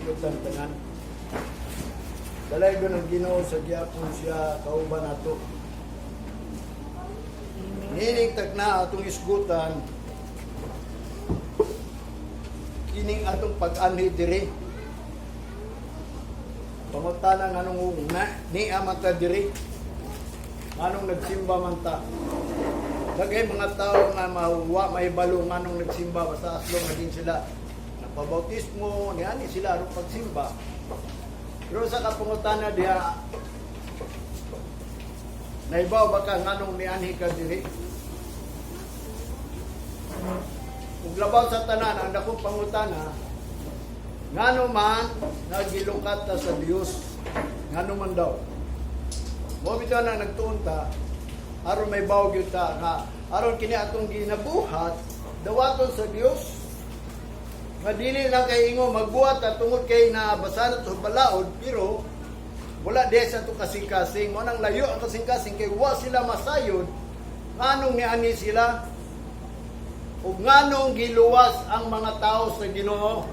Isgutan tanan. Dalaygon ang Ginoo sa gihapon siya kauban nato. Nining tagna atong isgutan kining atong pag-anhi diri. Pangutana nganong na ni man ta diri. Nganong nagsimba man ta? Daghay mga tao nga mawa mahibalo nganong nagsimba, basta as long naging sila napabautismo, niani sila aron pagsimba. Pero sa kapangutana diha, naibaw ba ka nganong nianhi ka diri? Ug labaw sa tanan, ang dakong pangutana, ngano man nagilukat ta sa Dios? Ngano man daw? Mo bitaw na nagtuon ta aron may baw gyud ta nga aron kini atong ginabuhat dawaton sa Dios. Nga dili lang kay ingo magbuhat ta tungod kay nabasa na to sa balaod, pero wala di sa atong kasing-kasing. Mo nang layo ang kasing-kasing kay wa sila masayod nganong niani sila ug nganong giluwas ang mga tao sa Ginoo.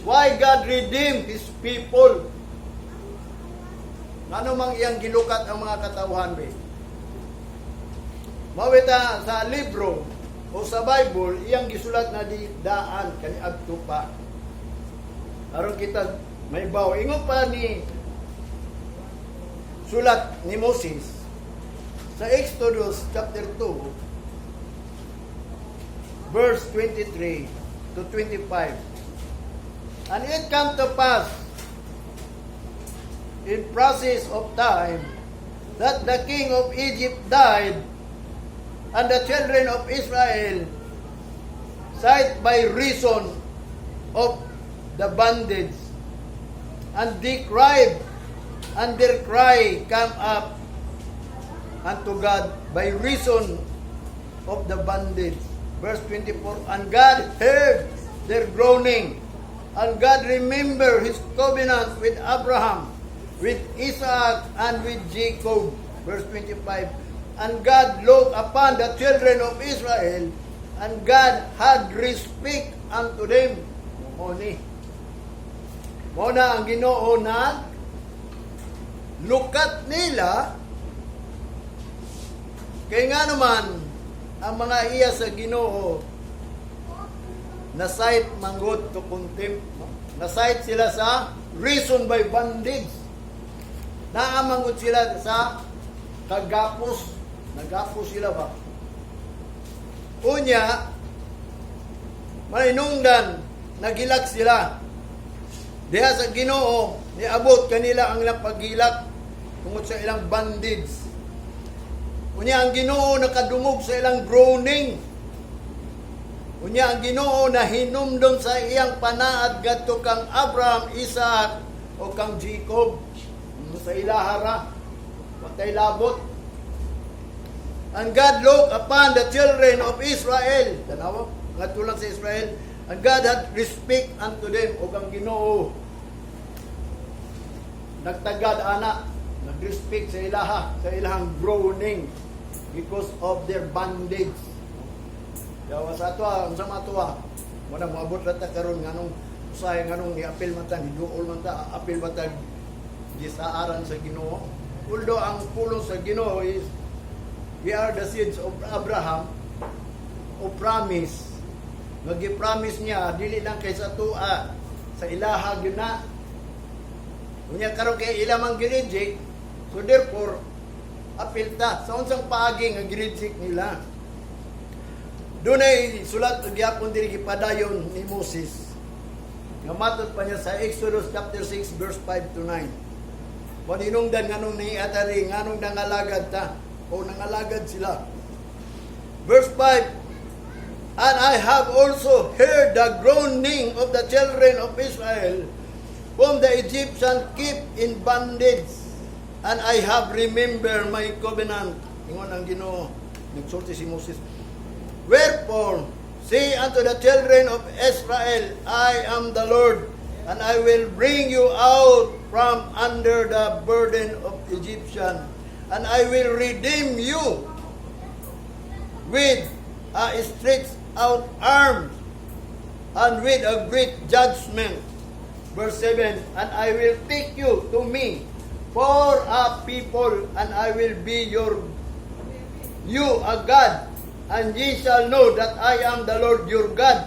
Why God redeemed His people? Ngano mang iyang gilukat ang mga katawhan be? Mao bitaw sa libro o sa Bible, iyang gisulat na di daan kaniadto pa. Aron kita may baw. Ingon pa ni sulat ni Moses sa Exodus chapter 2 verse 23 to 25. "And it come to pass in process of time that the king of Egypt died, and the children of Israel sighed by reason of the bondage, and they cried, and their cry came up unto God by reason of the bondage." Verse 24, "And God heard their groaning, and God remembered His covenant with Abraham, with Isaac, and with Jacob." Verse 25, "And God looked upon the children of Israel, and God had respect unto them." Mo ni. Mo na ang Ginoo na lukat nila kay nga naman ang mga iya sa Ginoo na cite manggod to contempt, no? Na cite sila sa reason by bondage. Naamangod sila sa kagapos. Nagapos sila ba? Unya, maninungdan, nagilak sila. Diha sa Ginoo, niabot kanila ang ilang paghilak tungod sa ilang bondage. Unya ang Ginoo nakadungog sa ilang groaning. Unya ang Ginoo na hinumdom sa iyang panaad gadto kang Abraham, Isaac o kang Jacob. Sa ilahara, watay labot. "And God looked upon the children of Israel." Tanawa, ngadto lang sa Israel. "And God had respect unto them." O ang Ginoo nagtagad ana, nag-respect sa ilaha, sa ilahang groaning because of their bondage. Yawa sa ato, unsa man ato ah. Mo na moabot ra ta karon nganong usahay nganong ni-apil man ta, niduol man ta, apil man ta gisaaran sa Ginoo. Although ang pulong sa Ginoo is we are the seeds of Abraham o promise. Nga gi-promise niya dili lang kay sa tua, sa ilaha gyud na. Unya karon kay ila mang gi-reject, so therefore apil ta sa unsang paagi nga gi-reject nila. Dunay sulat gyapon diri gipadayon ni Moses. Nga matod pa niya sa Exodus chapter 6 verse 5 to 9. Maninungdan nganong ni atari nganong nangalagad ta o nangalagad sila. Verse 5, "And I have also heard the groaning of the children of Israel, whom the Egyptians keep in bondage. And I have remembered my covenant." Ingon ang Ginoo. Nagsulti si Moses. "Wherefore, say unto the children of Israel, I am the Lord, and I will bring you out from under the burden of Egyptian, and I will redeem you with a stretched out arm and with a great judgment." Verse 7, "And I will take you to me for a people, and I will be you a God, and ye shall know that I am the Lord your God,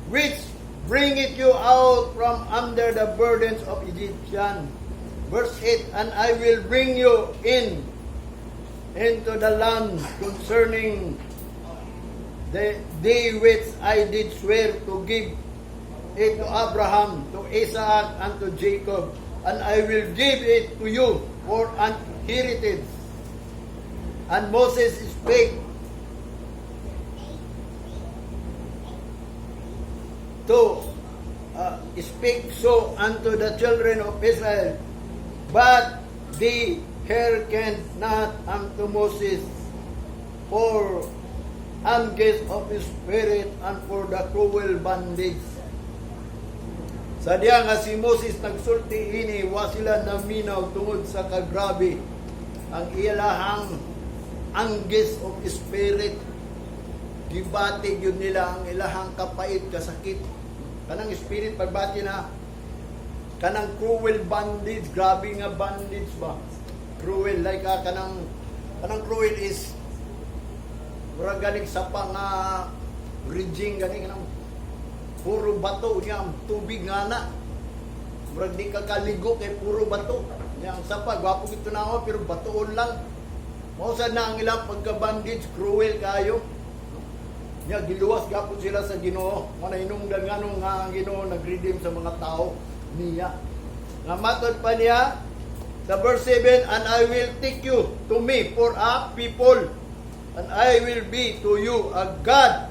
which bringeth you out from under the burdens of Egyptian." Verse 8, "And I will bring you in into the land concerning the day which I did swear to give it to Abraham, to Isaac, and to Jacob, and I will give it to you for an heritage." And Moses spake to speak so unto the children of Israel, but they hearkened not unto Moses for anguish of his spirit and for the cruel bondage. Sa diya nga si Moses nagsulti ini, wa sila naminaw tungod sa kagrabe ang ilahang anguish of spirit. Gibati gyud nila ang ilahang kapait, kasakit. Kanang spirit pagbati na kanang cruel bondage, grabe nga bondage ba? Cruel like kanang cruel is murag ganig sapa nga ridging gani, kanang puro bato niya, ang tubig nga na. Murag di ka kaligo kay puro bato. Niya ang sapa, gwapo gito na ako pero batoon lang. Mao sad na ang ilang pagka-bondage, cruel kayo. Nya giluwas gapon sila sa Ginoo. Mo na hinungdan nganong nga ang Ginoo nag-redeem sa mga tao niya. Nga matod pa niya sa verse 7, "And I will take you to me for a people, and I will be to you a God.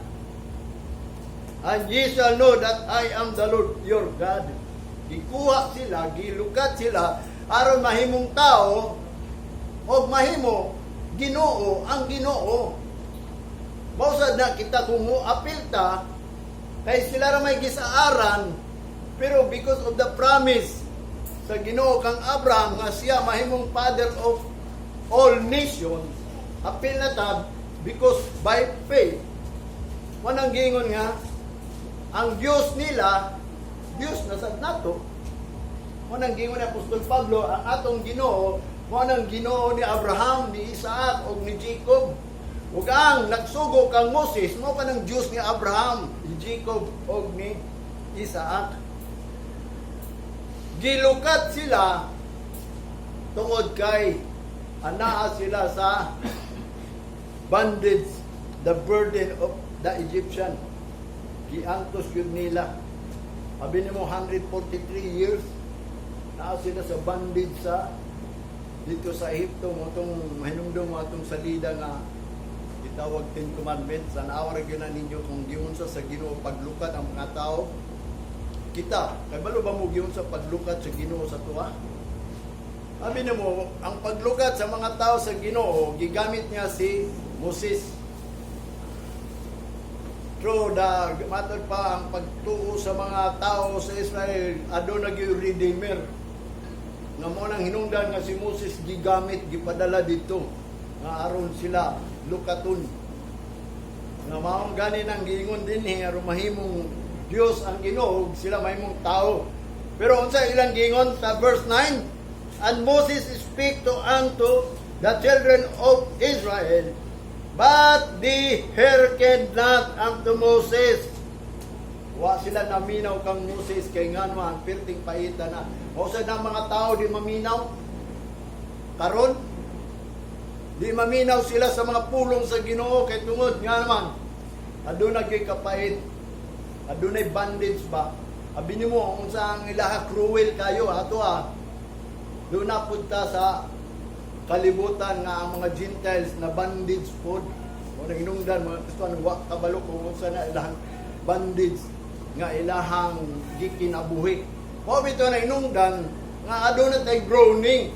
And ye shall know that I am the Lord your God." Gikuha sila, gilukat sila, aron mahimong tao, o mahimo, Ginoo ang Ginoo. Mao sad na kita kung apil ta, kay sila ra may gisaaran, pero because of the promise sa Ginoo kang Abraham nga siya mahimong father of all nations, apil na ta because by faith. Manang giingon nga ang Dios nila, Dios na sad nato. Mao nang giingon ni Apostol Pablo, ang atong Ginoo mao nang Ginoo ni Abraham, ni Isaac ug ni Jacob. Ug ang nagsugo kang Moses mao kanang Dios ni Abraham, ni Jacob ug ni Isaac. Gilukat sila tungod kay anaa sila sa bondage, the burden of the Egyptian. Giantos yun nila. Sabi nimo 143 years naa sila sa bondage sa dito sa Ehipto. Mo tong mahinumdum mo atong salida nga gitawag Ten Commandments. Tan-awa ra gyud na ninyo kung giunsa sa Ginoo paglukat ang mga tao. Kita, kay balo ba mo giunsa paglukat sa Ginoo sa tuwa? Sabi nimo, ang paglukat sa mga tao sa Ginoo, gigamit niya si Moses. Through the matod pa ang pagtuo sa mga tao sa Israel, aduna gyud redeemer. Nga mo nang hinungdan nga si Moses gigamit, gipadala dito nga aron sila lukaton. Nga maong gani nang giingon dinhi aron mahimong Dios ang Ginoo, sila mahimong tao. Pero unsa ilang giingon sa verse 9? "And Moses speak to unto the children of Israel, but they hearkened not unto Moses." Wa sila naminaw kang Moses kay ngano ang perting paita na. O sa na mga tao di maminaw. Karon di maminaw sila sa mga pulong sa Ginoo kay tungod nga naman aduna gyud kapait. Adunay bondage ba? Abi nimo unsa ang ilaha, cruel kayo ato ah. Doon na punta sa kalibutan nga ang mga Gentiles na bondage pod. O nang hinungdan mga Kristohan, wa kabalo kung unsa na ilahang bondage nga ilahang gikinabuhi. Mao bitaw na hinungdan nga aduna tay groaning.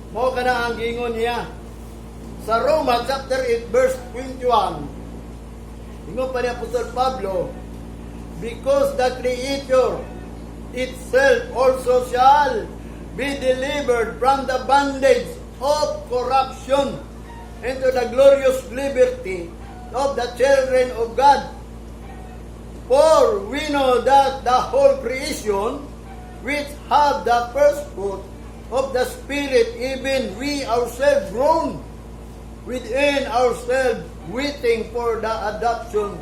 Mao kana ang giingon niya. Sa Roma chapter 8 verse 21. Ingon pa ni Apostol Pablo, "Because the creature itself also shall be delivered from the bondage of corruption into the glorious liberty of the children of God." "For we know that the whole creation, which have the first fruit of the Spirit, even we ourselves groan within ourselves, waiting for the adoption,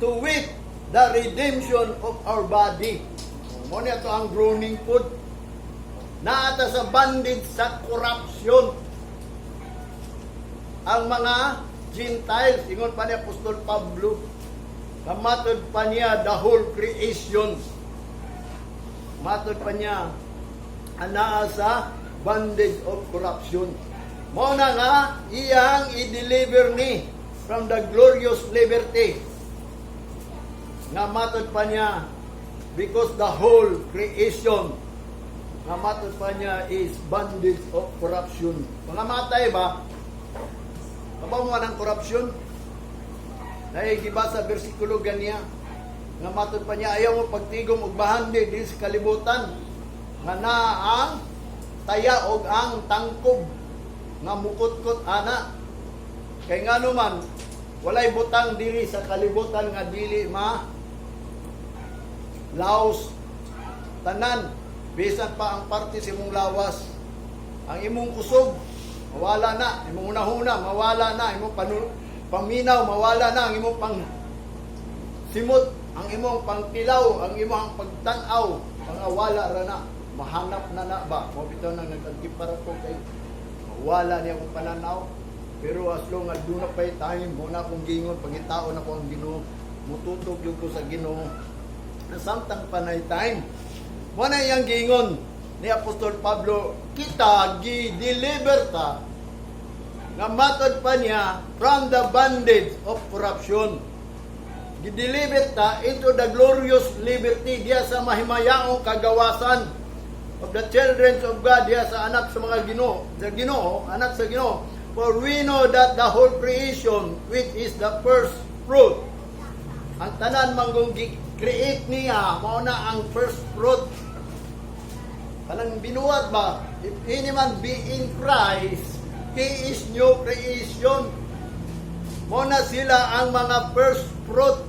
to wit, the redemption of our body." Mao ni ato ang groaning pod. Naa ta sa bondage sa corruption. Ang mga Gentiles, ingon pa ni Apostol Pablo, kamatod pa niya, the whole creation. Matod pa niya, anaa sa bondage of corruption. Mao na nga, iyang i-deliver ni from the glorious liberty. Nga matod pa niya, because the whole creation, nga matod pa niya, is bondage of corruption. Mga matay ba? Kabaw mo ng corruption? Naigibasa bersikulo ganiya. Nga matod pa niya, ayaw mo pagtigom og bahandi din sa kalibutan. Nga naa ang taya og ang tangkob nga mukutkot ana. Kay ngano man, walay butang diri sa kalibutan nga dili ma laos. Tanan, bisan pa ang parte sa imong lawas, ang imong kusog, mawala na, imong hunahuna, mawala na, imong paminaw, mawala na, ang imong pang simot, ang imong pangtilaw, ang imong pagtan-aw, pangawala ra na, mahanap na na ba? Mao bitaw nang nagkipara ko kay mawala niya akong pananaw. Pero as long as duna pay time, mao na akong gingon, pangitaon ako ang Ginoo, mututog gyud ko sa Ginoo. Samtang panay time. Mao na iyang giingon ni Apostol Pablo, kita gi-deliver ta nga matod pa niya from the bondage of corruption. Gi-deliver ta into the glorious liberty, diya sa mahimayaong kagawasan of the children of God, diya sa anak sa mga Ginoo, sa Ginoo, anak sa Ginoo. For we know that the whole creation, which is the first fruit, ang tanan manggong gi-create niya, mao na ang first fruit. Kanang binuhat ba? If any man be in Christ, he is new creation. Mao na sila ang mga first fruit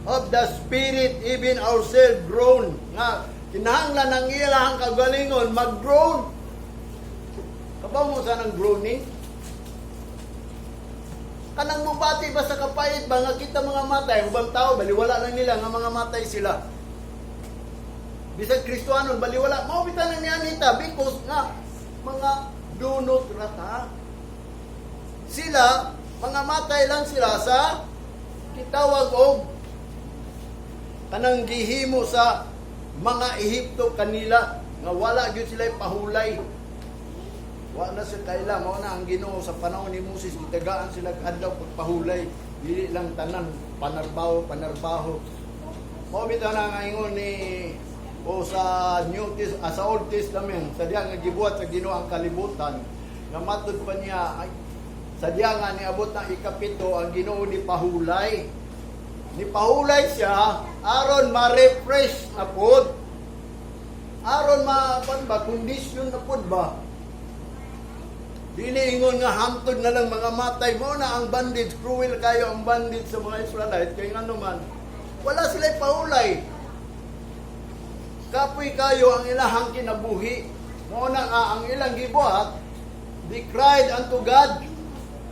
of the Spirit, even ourselves groan. Nga, kinahanglan ang ilang kagalingon, mag-groan. Kabaw mo sa nang groaning? Kanang mubati ba sa kapait ba nga kita mga matay, ubang tao, baliwala lang nila nga mga matay sila. Bisag Kristohanon, baliwala. Mao bitaw nang ni Anita because nga mga dunot rata. Sila, mga matay lang sila sa kitawag og kanang gihimo sa mga Ehipto kanila nga wala gyud sila pahulay. Wa na sa kaila, mao na ang Ginoo sa panahon ni Moses gitagaan sila adlaw pagpahulay, dili lang tanan panarbaho panarbaho. Mao bitaw na nga ingon ni o sa New Test, sa Old Testament, sa diya nga gibuhat sa Ginoo ang kalibutan, nga matud pa niya ay, sa diya nga niabot na ikapito, ang Ginoo ni pahulay. Ni pahulay siya aron ma-refresh na pod. Aron ma pan ba kondisyon na pod ba. Dili ingon nga hantod na lang mga matay mo na ang bondage, cruel kayo ang bondage sa mga Israelite kay ngano man wala sila pahulay. Kapoy kayo ang ilahang kinabuhi. Mao na nga ang ilang gibuhat, they cried unto God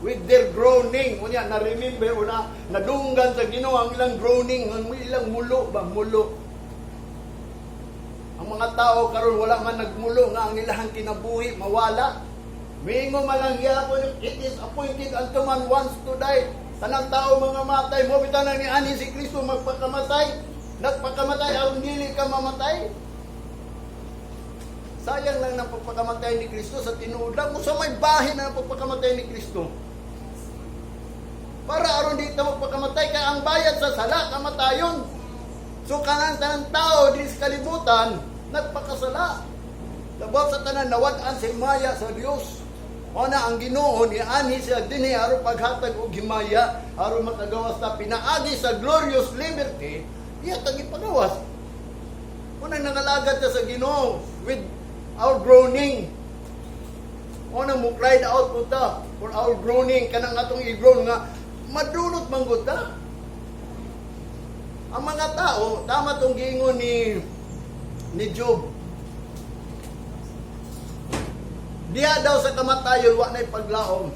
with their groaning. Unya na remember una nadunggan sa Ginoo ang ilang groaning, ang ilang mulo ba, mulo. Ang mga tao karon wala man nagmulo nga ang ilahang kinabuhi mawala. Mingo man lang gyapon, it is appointed unto man once to die. Tanang tao mga matay mao bitaw nang nianhi si Kristo magpakamatay. Nagpakamatay aron dili ka mamatay. Sayang lang ng pagpakamatay ni Kristo sa tinuod lang. Kung sa may bahin na ang pagpakamatay ni Kristo. Para aron di ta magpakamatay kay ang bayad sa sala kamatayon. So kanang tanang tao diri sa kalibutan nagpakasala. Labaw sa tanan, nawad-an sa himaya sa Dios. Mao na ang Ginoo nianhi siya dinhi aron paghatag og himaya, aron makagawas ta pinaagi sa glorious liberty, iya tang ipagawas. Unang nangalagad ta sa Ginoo with our groaning. Unang mo cried out po ta for our groaning, kanang atong i-groan nga madunot man gud ta. Ang mga tao, tama tong giingon ni Job. Diha daw sa kamatayon, wa na'y paglaom.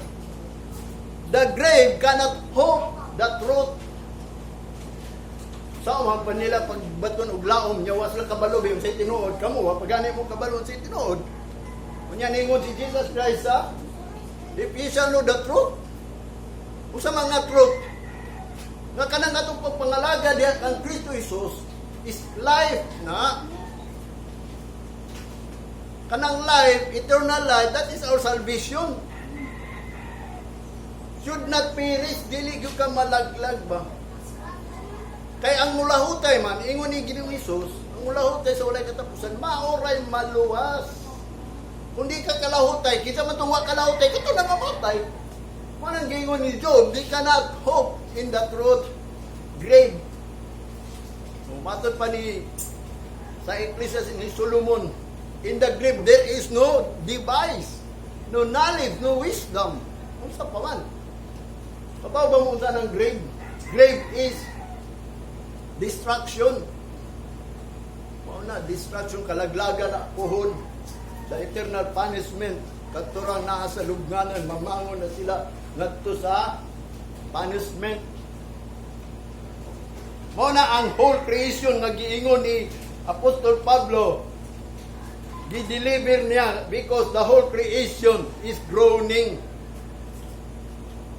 The grave cannot hope the truth. Sa man pa nila pagbaton og laom nya, wa sila kabalo ba sa tinuod. Kamo, wa pagani mo kabalo sa tinuod. Unya ningon si Jesus Christ sa, "If ye shall know the truth." Usa man nga truth nga kanang atong pagpangalaga diha kang Kristo Jesus is life na kanang life, eternal life, that is our salvation. Should not perish, dili gyud ka malaglag ba? Kay ang mulahutay man, ingon ni Ginoong Hesus, ang mulahutay sa walay katapusan, maoray maluwas. Kung di ka kalahutay, kinsa man tong wa kalahutay, kato na mamatay. Mao nang giingon ni Job, they cannot hope in the truth. Grave. So, matod pa ni sa Ecclesiastes ni Solomon, in the grave there is no device, no knowledge, no wisdom. Unsa pa man? Kabaw ba mo unsa ng grave? Grave is destruction. Mao na, destruction, kalaglagan na puhon. The eternal punishment. Katurang naa sa lubnganan, mamangon na sila ngadto sa punishment. Mao na ang whole creation nga giingon ni Apostol Pablo, gi-deliver niya because the whole creation is groaning.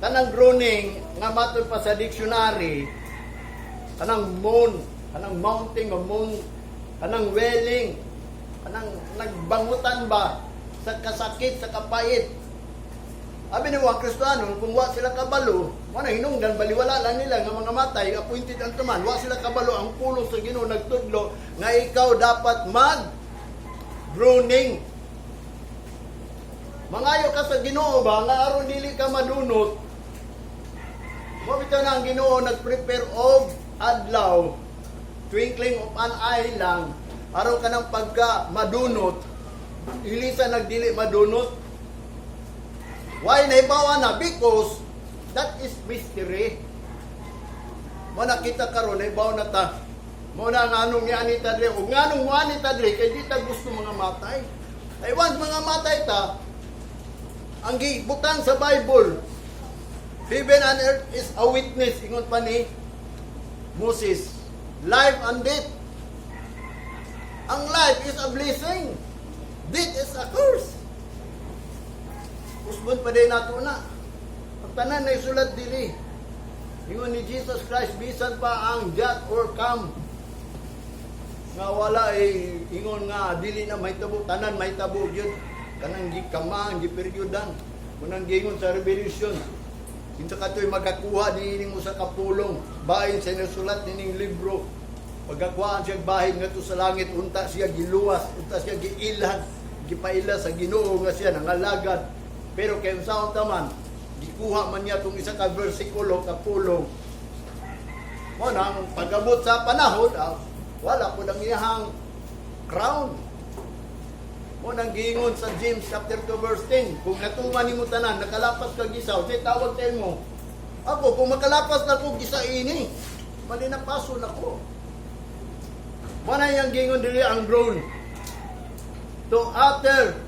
Kanang groaning nga matod pa sa dictionary, kanang moan, kanang mounting of moan, kanang wailing, kanang nagbangutan ba sa kasakit, sa kapait. Abi ni wa Kristiyano, kung wa sila kabalo, mo na hinungdan baliwala lang nila nga mga matay, appointed ang taman, wa sila kabalo ang pulong sa Ginoo nagtudlo nga ikaw dapat mag groaning. Mangayo ka sa Ginoo ba nga aron dili ka madunot. Mo bitaw na ang Ginoo nag-prepare og adlaw, twinkling of an eye lang, aron ka ng pagka madunot, ilisa nagdili madunot. Why nahibawa na? Because that is mystery. Mo nakita karon, nahibaw na ta. Mo na nga anong ni ta diri ug nganong mo ani ta diri, kay di ta gusto mga matay. Ay once mga matay ta, ang gibutang sa Bible, heaven and earth is a witness, ingon pa ni Moses. Life and death. Ang life is a blessing. Death is a curse. Usbon pa din nato na. Ang tanan na isulat dili. Ingon ni Jesus Christ, bisan pa ang death or come. Nga wala eh, ingon nga dili na mahitabo, tanan mahitabo gyud. Kanang gikama, ang giperyodan. Munang giingon sa Revelation. Kinsa kato'y magakuha niining usa ka pulong bahin sa nasulat nining libro. Pagkakuhaan siya bahin ngadto sa langit, unta siya giluwas, unta siya giilhan, gipaila sa Ginoo nga siya nangalagad. Pero kay unsaon ta man, gikuha man niya tong isa ka bersikulo ka pulong. Mo na ang pag-abot sa panahon, wala po ang iyahang crown. Mo nang giingon sa James chapter 2 verse 10, kung natuman nimo tanan, nakalapas ka gisaw, say tawag sa imo. Ako, kung makalapas na ko gisa ini, mali na paso na ko. Mo na iyang giingon diri ang groan. To utter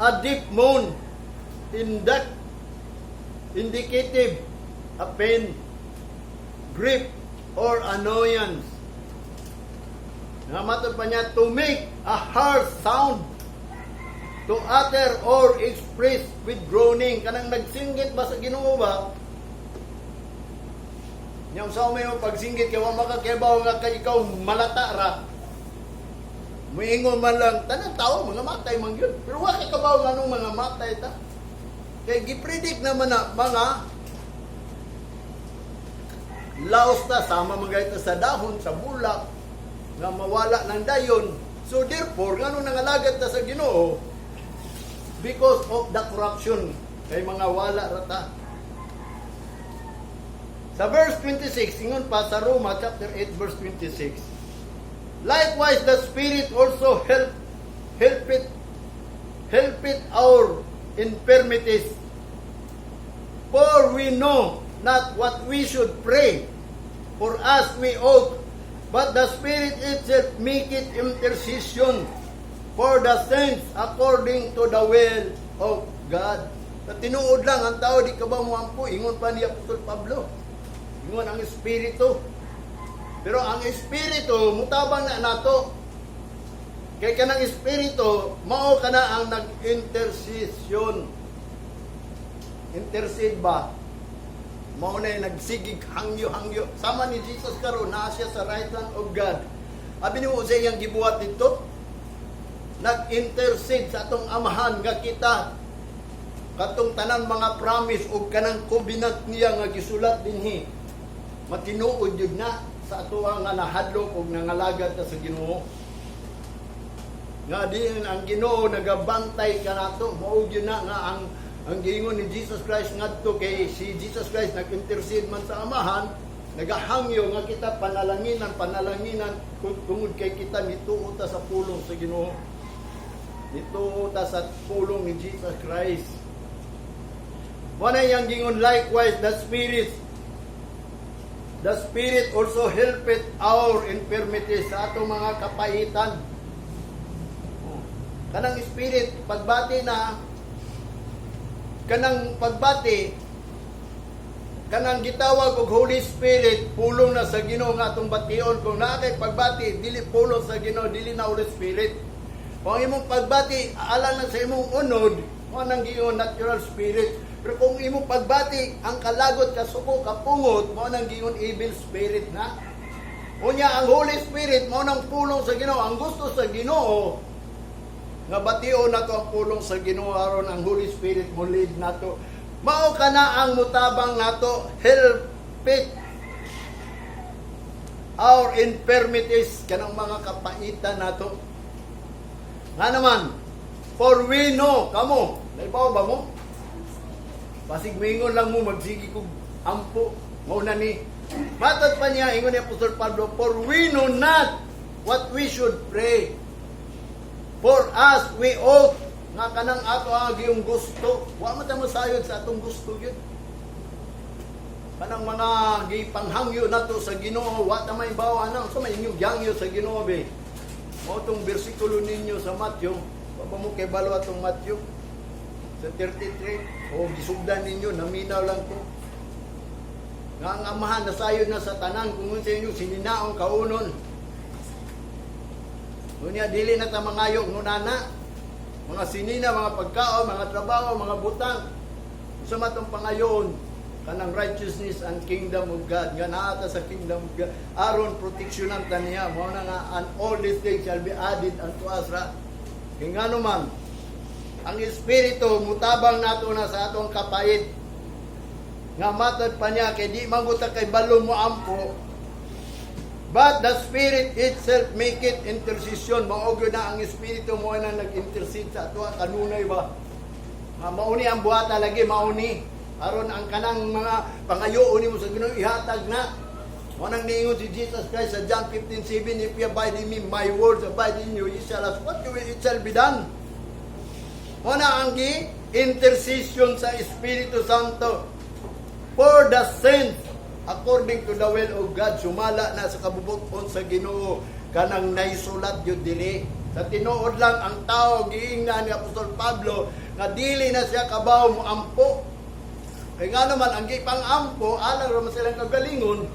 a deep moan in that indicative a pain, grief, or annoyance. Nga matod pa niya, to make a harsh sound, to utter or express with groaning. Kanang nagsinggit ba sa Ginoo ba? Nya sa may pagsinggit kay wa makakibaw nga kay ikaw malata ra. Muingon man lang, tanan tao mga matay man gyud. Pero wa kay kabaw nganong mga matay ta. Kay gi-predict naman na mga laos ta sama man gayud ta sa dahon, sa bulak nga mawala ng dayon. So therefore, ngano nangalagad ta sa Ginoo? Because of the corruption kay mga wala ra ta. Sa verse 26, ingon pa sa Roma chapter 8 verse 26. Likewise the Spirit also help it our infirmities. For we know not what we should pray For as we ought, but the Spirit itself maketh intercession for the saints according to the will of God. Sa tinuod lang, ang tao di kabaw moampo, ingon pa ni Apostol Pablo. Ingon ang Espiritu. Pero ang Espiritu, mutabang na nato. Kay kanang Espiritu, mao kana ang nag-intercession. Intercede ba? Mao na yung nagsigig hangyo-hangyo. Sama ni Jesus karon, naa siya sa right hand of God. Abi nimo sa iyang gibuhat dito? Nag-intercede sa atong Amahan nga kita katong tanan mga promise ug kanang covenant niya nga gisulat dinhi matinuod jud na sa atoa nga nahadlok ug nangalagad ta sa Ginoo, nga diin ang Ginoo nagabantay kanato. Mao gyud na nga ang giingon ni Jesus Christ ngadto, kay si Jesus Christ nag-intercede man sa Amahan, nagahangyo nga kita panalanginan, panalanginan, tungod kay kita nituo ta sa pulong sa Ginoo, nituo ta sa pulong ni Jesus Christ. Mao na iyang gingon, "Likewise the Spirit also helpeth our infirmities," sa atong mga kapaitan. Oh. Kanang Spirit, pagbati na, kanang pagbati, kanang gitawag og Holy Spirit, pulong na sa Ginoo nga atong bation. Kung naa kay pagbati, dili pulong sa Ginoo, dili na Holy Spirit. Kung ang imong pagbati, alang na sa imong unod, mao nang giingon natural spirit. Pero kung imong pagbati, ang kalagot, kasuko, kapungot, mao nang giingon evil spirit na. Unya, ang Holy Spirit, mao nang pulong sa Ginoo. Ang gusto sa Ginoo, nga bation nato ang pulong sa Ginoo aron ang Holy Spirit mo lead nato. Mao kana ang mutabang nato, helpeth our infirmities, kanang mga kapaitan nato. Nga naman, for we know, kamo, naibaw ba mo? Basig mingon lang mo, magsigi kog ampo, mao na ni. Matod pa niya, ingon ni Apostol Pablo, "For we know not what we should pray for as we ought," nga kanang ato ang iyong gusto. Wa man ta mosayod sa atong gusto gyud. Kanang mga gipanghangyo nato sa Ginoo, wa ta may bawa na. Sa may inyong gihangyo sa Ginoo be. Mao tong bersikulo ninyo sa Matthew. Wa ba mo kay balo atong Matthew? Sa 33, o gisugdan ninyo, naminaw lang ko. Nga ang Amahan nasayod na sa tanan kung unsa inyong sininaong kaunon. Unya, dili na ta mangayo ngunana. Mga sinina, mga pagkaon, mga trabaho, mga butang. Unsa man tong pangayon, kanang righteousness and kingdom of God, nga naa ta sa kingdom of God aron proteksyonan ta niya. Mao na nga "And all these things shall be added unto us" ra. Kay ngano man, ang Espiritu mutabang nato na sa atong kapait. Nga matod pa niya, kay di man gud ta kay balo mo ampo, "But the Spirit itself maketh intercession." Mao gyud na ang Espiritu mo na nag-intercede sa ato kanunay ba. Nga mauni ang buhata lagi mauni. Aron ang kanang mga pangayoon nimo sa Ginoo ihatag na. Mao nang niingon si Jesus Christ sa John 15:7, "If you abide in me, my words abide in you, you shall ask what you will, it shall be done." Mao na ang gi intercession sa Espiritu Santo for the saints according to the will of God, sumala na sa kabubut-on sa Ginoo kanang naisulat gyud diri. Sa tinuod lang, ang tao, giingnan ni Apostol Pablo nga dili na siya kabaw mo ampo, kay nga naman ang gipang ampo alang ra man silang kagalingon.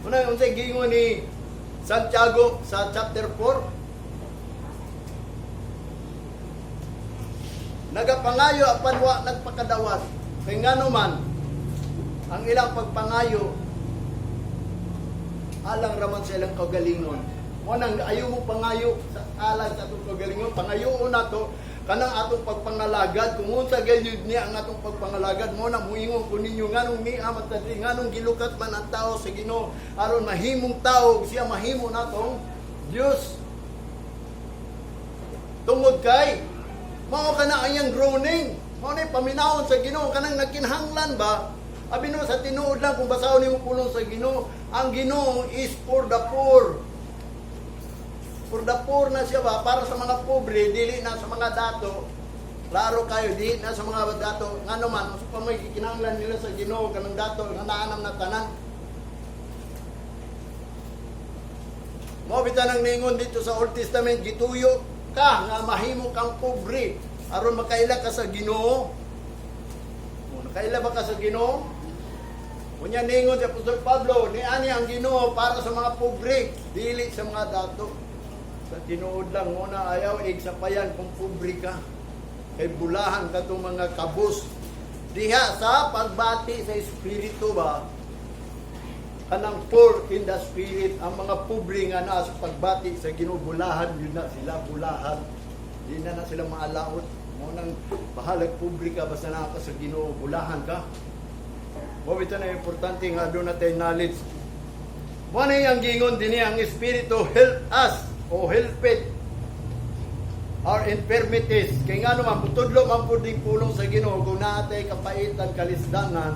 Una, unsay giingon ni Santiago sa chapter 4? Nagapangayo apan wa nagpakadawat, kay ngano man ang ilang pagpangayo alang raman sa ilang kagalingon. Mo nang ayaw mo pangayo sa alang sa atong kagalingon, pangayoon nato kanang atong pagpangalagad, kung unsa gayud niya ang atong pagpangalagad. Mo na muingon ko ninyo, nganong niya man ta diri, nganong gilukat man ang tao sa Ginoo, aron mahimong tao siya, mahimo natong Dios. Tungod kay mao kana ang iyang groaning. Mao na paminawon sa Ginoo kanang nagkinahanglan ba. Abi no, sa tinuod lang, kung basahon nimo pulong sa Ginoo, ang Ginoo is for the poor. For the poor na siya ba, para sa mga pobre, dili na sa mga dato. Klaro kayo, dili na sa mga dato. Ngano man, unsa pa may gikinahanglan nila sa Ginoo kanang dato nga naanam na tanan? Mao bitaw nang ningon dito sa Old Testament, gituyo ka nga mahimo kang pobre aron makaila ka sa Ginoo. O, nakaila ba ka sa Ginoo? Unya ningon si Apostol Pablo, ni ani ang Ginoo para sa mga pobre, dili sa mga dato. Sa tinuod lang, una ayaw igsapayan kung pobre ka. Kay bulahan ka itong mga kabus. Diha sa pagbati sa Espiritu ba, kanang poor in the spirit, ang mga pobre nga naa sa pagbati sa Ginoo, bulahan yun na sila, bulahan. Di na na sila maalaot. Mao nang bahalag pobre ka, basta naa ka sa Ginoo, bulahan ka. Mao bitaw na importante nga doon natin knowledge. Mao na ang gingon dinhi, ang Espiritu help us o help it our infirmities. Kay nga naman, mutudlo man pud ning pulong sa Ginoo kung naa tay kapaitan, kalisdangan.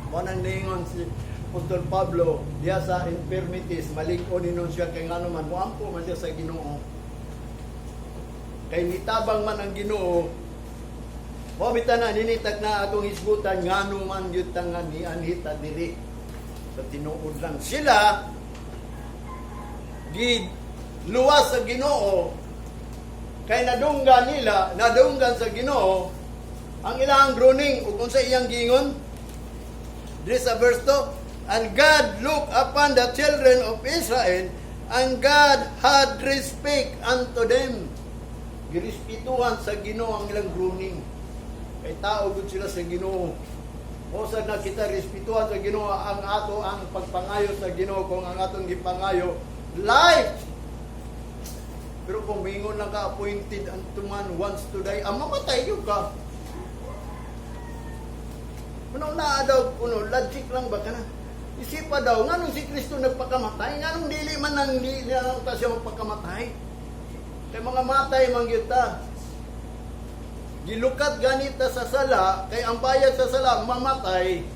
Mao nang ningon si Apostol Pablo diha sa infirmities, malig-on ninon siya kay nga naman moampo man siya sa Ginoo. Kay nitabang man ang Ginoo. Mao bitaw na ninitag na atong hisgutan ngano man gyud ta nga nianhi ta diri. Sa tinuod lang sila gi luwas sa Ginoo kay nadunggan nila, nadunggan sa Ginoo ang ilang groaning ug unsa iyang giingon diri sa verse 2, "And God looked upon the children of Israel, and God had respect unto them." Girespetuhan sa Ginoo ang ilang groaning kay tao gud sila sa Ginoo. O sa na kita respetuhan sa Ginoo ang ato ang pagpangayo sa Ginoo kung ang atong gipangayo life. Pero kung mingon lang ka, "Appointed unto man once to die," ang mamatay yun ka. Kuno naa daw, kuno, logic lang ba ka na? Isipa daw, nganong si Kristo nagpakamatay? Nganong dili man nang dili na ta siya magpakamatay? Kay mga matay man gyud ta. Gilukat ganita sa sala, kay ang bayad sa sala, mamatay.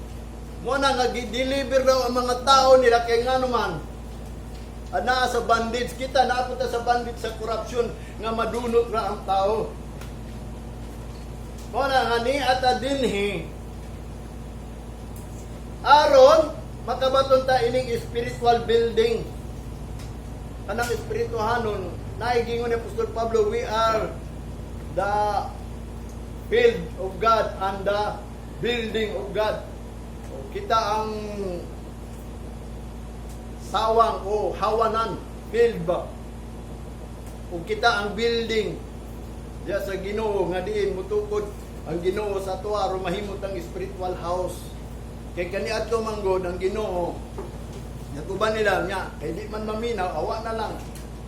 Mo na nga gi-deliver daw ang mga tao nila kay ngano man. Ana sa bondage kita, napunta sa bondage sa corruption nga madunot ra ang tao. Mo na nga ni ata dinhi aron makabaton ta ining spiritual building. Kanang espirituhanon, naigingon ni Apostol Pablo, we are the field of God and the building of God. O, kita ang sawang o hawanan, field ba? O kita ang building diya sa Ginoo nga diin mutukod ang Ginoo sa atoa aron mahimot ang spiritual house. Kay kaniadto manggod ang Ginoo nag-uban nila nya kay di man maminaw, awa na lang.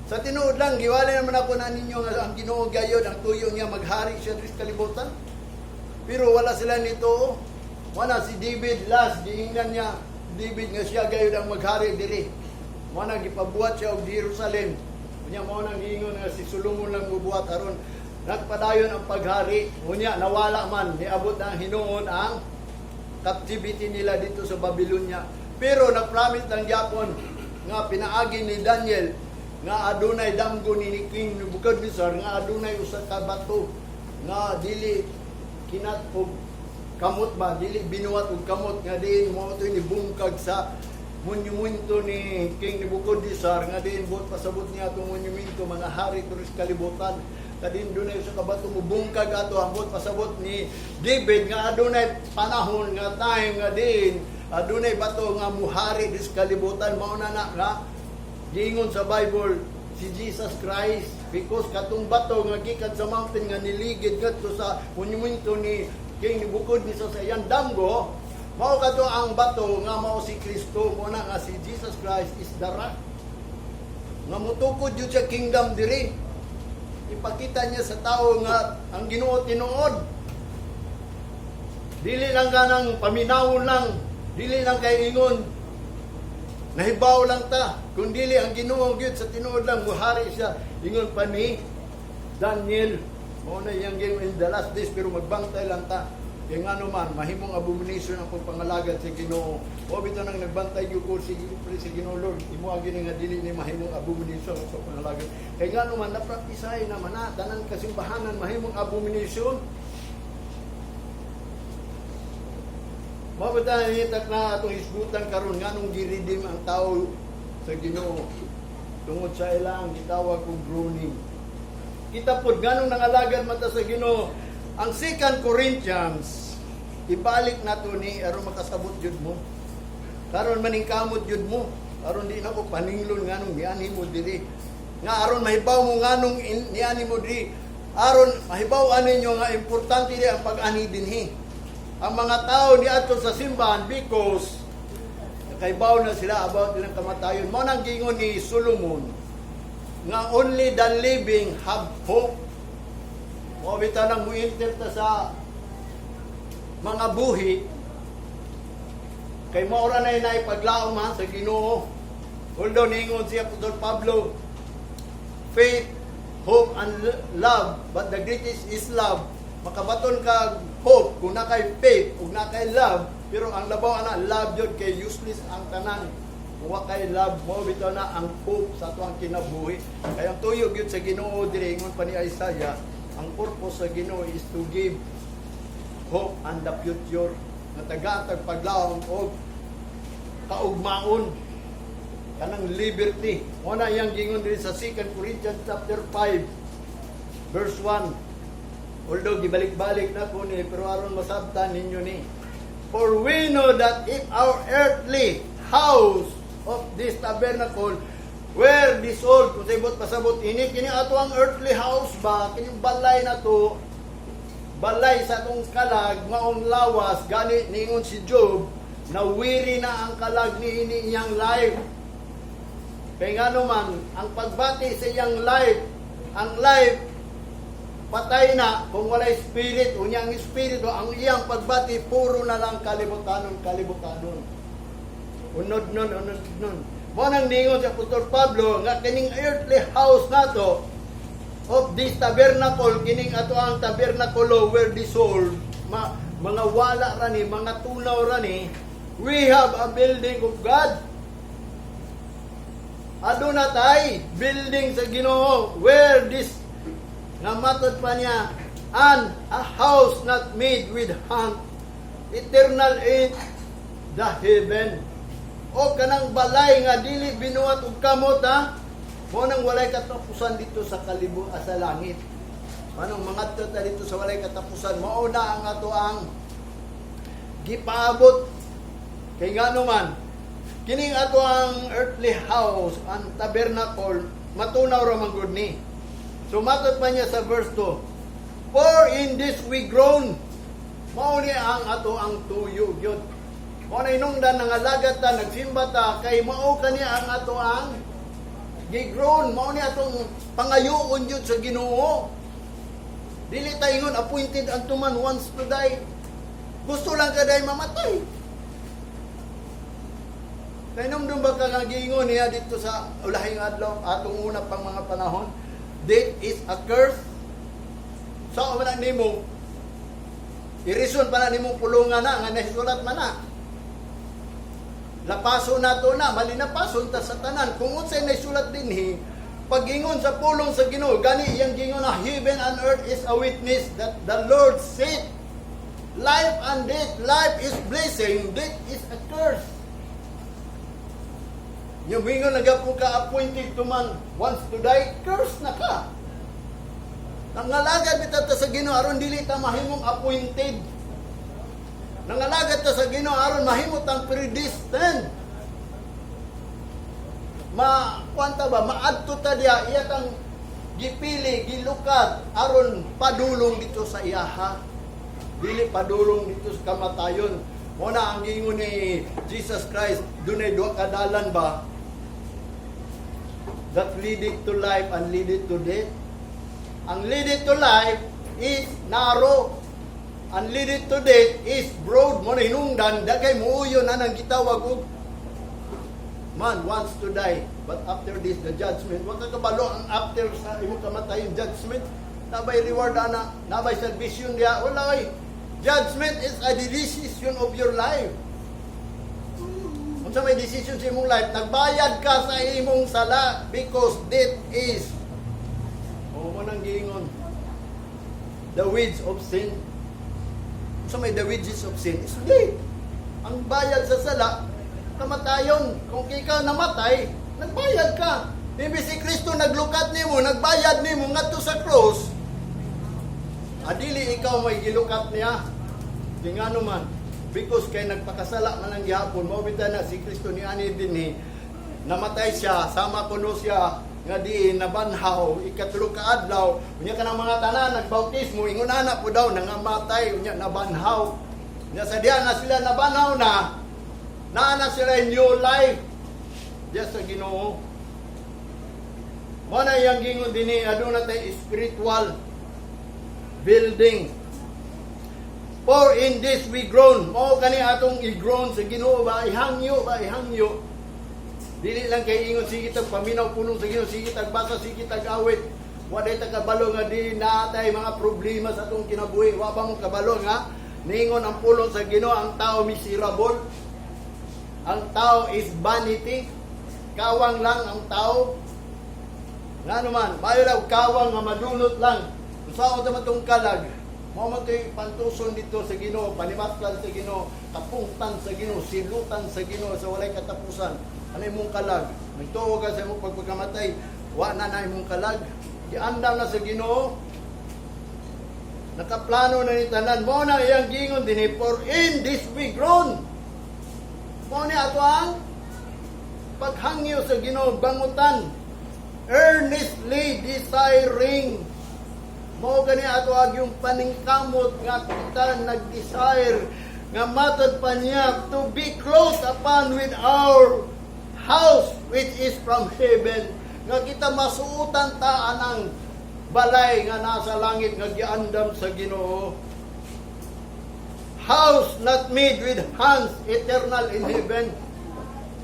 Sa tinuod lang, giwalay naman ako na ninyo nga ang Ginoo gayod ang tuyo niya maghari siya diri sa kalibutan. Pero wala sila nito. Wala si David last giingnan niya David nga siya gayod ang maghari diri. Mo na gipabuhat siya og Jerusalem. Unya mao nang giingon nga si Solomon lang mubuhat aron nagpadayon ang paghari. Unya nawala man, niabot na ang hinuon ang captivity nila dito sa Babylonia. Pero nagpromise lang gyapon nga pinaagi ni Daniel nga adunay damgo ni King Nebuchadnezzar nga adunay usa ka bato nga dili kinat og kamot ba, dili binuhat og kamot, nga diin mo ito ni bungkag sa monumento ni King Nebuchadnezzar, nga diin buot pasabot niya atong monumento mga hari diri sa kalibutan, kadin dunay sa kabato mo bungkag ato. Ang buot pasabot ni David nga adunay panahon nga time nga diin adunay bato nga muhari diri sa kalibutan. Mao na na nga giingon sa Bible si Jesus Christ, because katong bato nga gikan sa mountain nga niligid ngadto sa monumento ni King Nebuchadnezzar sa iyang damgo, mao kadto ang bato nga mao si Kristo. Mo na nga si Jesus Christ is the rock nga mutukod yun sa kingdom diri. Ipakita niya sa tao nga ang Ginoo tinuod, dili lang kanang paminawon lang, dili lang kay ingon nahibaw lang ta, kung dili ang Ginoo gyud sa tinuod lang muhari siya. Ingon pa ni Daniel, mao na iyang giingon in the last days. Pero magbantay lang ta kay ngano man mahimong abomination ang pagpangalagad sa Ginoo. O bitaw nang nagbantay gyud ko si Ginoo, "Lord, imo gyud nga dili ni mahimong abomination ang pagpangalagad," kay ngano man napraktisahin naman na tanan kasimbahanan mahimong abomination. Mao bitaw na na atong hisgutan karon nganong gi-redeem ang tao sa Ginoo. Tungod sa ilang gitawag og groaning. Kita pod nganong nangalagad man ta sa Ginoo. Ang 2 Corinthians, ibalik nato ni aron makasabot jud mo. Karon maningkamot jud mo. Aron di na ko paninglon nganong nianhi mo diri. Nga aron mahibaw mo nganong nianhi mo diri. Aron mahibaw ninyo nga importante di ang pag-anhi dinhi. Ang mga tao niadto sa simbahan because nakaibaw na sila about ilang kamatayon. Mao nang giingon ni Solomon nga only the living have hope. Mao bitaw nang muinter ta sa mga buhi kay mao ra na naipaglaom ha sa Ginoo. Although niingon si Apostol Pablo, faith, hope, and love, but the greatest is love. Makabaton ka hope kung naa kay faith ug naa kay love, pero ang labaw ana love jud kay useless ang tanan. Kung wa kay love, mao bitaw na ang hope sa atuang kinabuhi. Kaya ang tuyo gyud sa Ginoo diri, ingon pa ni Isaiah, ang purpose sa Ginoo is to give hope and the future nga tagaan tag paglaom og kaugmaon, kanang liberty. Mao na iyang gingon diri sa 2 Corinthians chapter 5 verse 1. Although gibalik-balik na ko ni, pero aron masabtan ninyo ni. For we know that if our earthly house of this tabernacle were dissolved, kung sa ibot pasabot ini kini ato ang earthly house ba, kining balay na to, balay sa atong kalag, maong lawas, gani ningon si Job na weary na ang kalag ni ini iyang life. Kay ngano man, ang pagbati sa iyang life, ang life patay na kung walay spirit. Unya ang espiritu, ang iyang pagbati puro na lang kalibutanon, kalibutanon. Unod nun, unod nun. Mao nang ningon si Apostol Pablo nga kining earthly house nato of this tabernacle, kining ato ang tabernakulo were dissolved, mga wala ra ni, mga tunaw ra ni, we have a building of God. Aduna tay building sa Ginoo where this nga matod pa niya, and a house not made with hand, eternal in the heaven. O kanang balay nga dili binuhat og kamot ha, mao nang walay katapusan dito sa kalibu ah, sa langit. Manong mangadto ta dito sa walay katapusan, mao na ang ato ang gipaabot. Kay ngano man, kining ato ang earthly house, ang tabernacle, matunaw ra man gud ni. So matod pa niya sa verse 2, "For in this we groan." Mao ni ang ato ang tuyo gyud. Mao na inungdan nangalagad ta, nagsimba ta, kay mao kani ang ato ang gigroan, mao ni atong pangayoon gyud sa Ginoo. Dili ta ingon appointed unto man once to die. Gusto lang ka dahil mamatay. Kay nung ba ka nga giingon niya dito sa ulahing adlaw, atong una pang mga panahon, death is a curse. Sa man na nimo, i-reason pa na nimong pulungan na, nga nahisulat man na. Lapaso na to na, malinapason ta sa tanan. Kung unsay nahisulat dinhi, pag-ingon sa pulong sa Ginoo, gani iyang gingon na heaven and earth is a witness that the Lord said, life and death, life is blessing, death is a curse. Yung mingon na gapon ka appointed to man once to die, curse na ka. Nangalagad bitaw ta sa Ginoo aron dili ta mahimong appointed. Nangalagad ta sa Ginoo aron mahimo tang predestined. Ma kwanta ba maadto ta diya iya kang gipili, gilukat aron padulong dito sa iyaha. Dili padulong dito sa kamatayon. Mao na ang giingon ni Jesus Christ, dunay duha ka dalan ba that lead it to life and lead it to death. Ang lead it to life is narrow. Ang lead it to death is broad. Mao na hinungdan, daghay muuyo na nang gitawag og man wants to die. But after this, the judgment. Wa ka kabalo ang after sa imong kamatayon, judgment. Naa bay reward ana, naa bay salvation diya. Wala oy. Judgment is a decision of your life. Unsa may decision sa imong life, nagbayad ka sa imong sala because death is, o mao nang giingon, the wage of sin. Unsa may the wages of sin is death. Ang bayad sa sala, kamatayon. Kung ikaw namatay, nagbayad ka. Imbes si Kristo naglukat nimo, nagbayad nimo ngadto sa cross, adili ikaw may gilukat niya. Di ngano man, because kay nagpakasala man lang gihapon, mao bitaw na si Kristo ni ani dinhi, namatay siya, sama kuno siya, nga diin nabanhaw, ikatulo ka adlaw, unya kanang mga tanan nagbautismo, ingon ana po daw nangamatay, unya nabanhaw. Unya sa diha na sila nabanhaw na, naa na sila new life diya sa Ginoo. Mao na iyang gingon dinhi, aduna tay spiritual building. For in this we groan. Mao kani atong i-groan sa Ginoo ba, ihangyo ba, ihangyo. Dili lang kay ingon sige tag paminaw pulong sa Ginoo, sige tag basa, sige tag awit. Wa day ta kabalo nga di natay mga problema sa atong kinabuhi. Wa ba mo kabalo nga ningon ang pulong sa Ginoo, ang tao miserable? Ang tao is vanity. Kawang lang ang tao. Nga naman, maayo lang kawang nga madunot lang. Unsaon ta man tong kalag? Mao man to'y pantuson dito sa Ginoo, panimatlan sa Ginoo, kapungtan sa Ginoo, silutan sa Ginoo sa walay katapusan. Ano imong kalag? Nagtuo ka sa imong pagpagkamatay, wa na na imong kalag. Giandam na sa Ginoo. Nakaplano na ni tanan. Mao na iyang gingon dinhi, "For in this we groan." Mao ni ato ang paghangyo sa Ginoo, bangutan, earnestly desiring. Mao gani ato agyong paningkamot nga kita nag-desire nga matod pa niya to be clothed upon with our house which is from heaven, nga kita masuotan ta anang balay nga nasa langit nga giandam sa Ginoo, house not made with hands, eternal in heaven.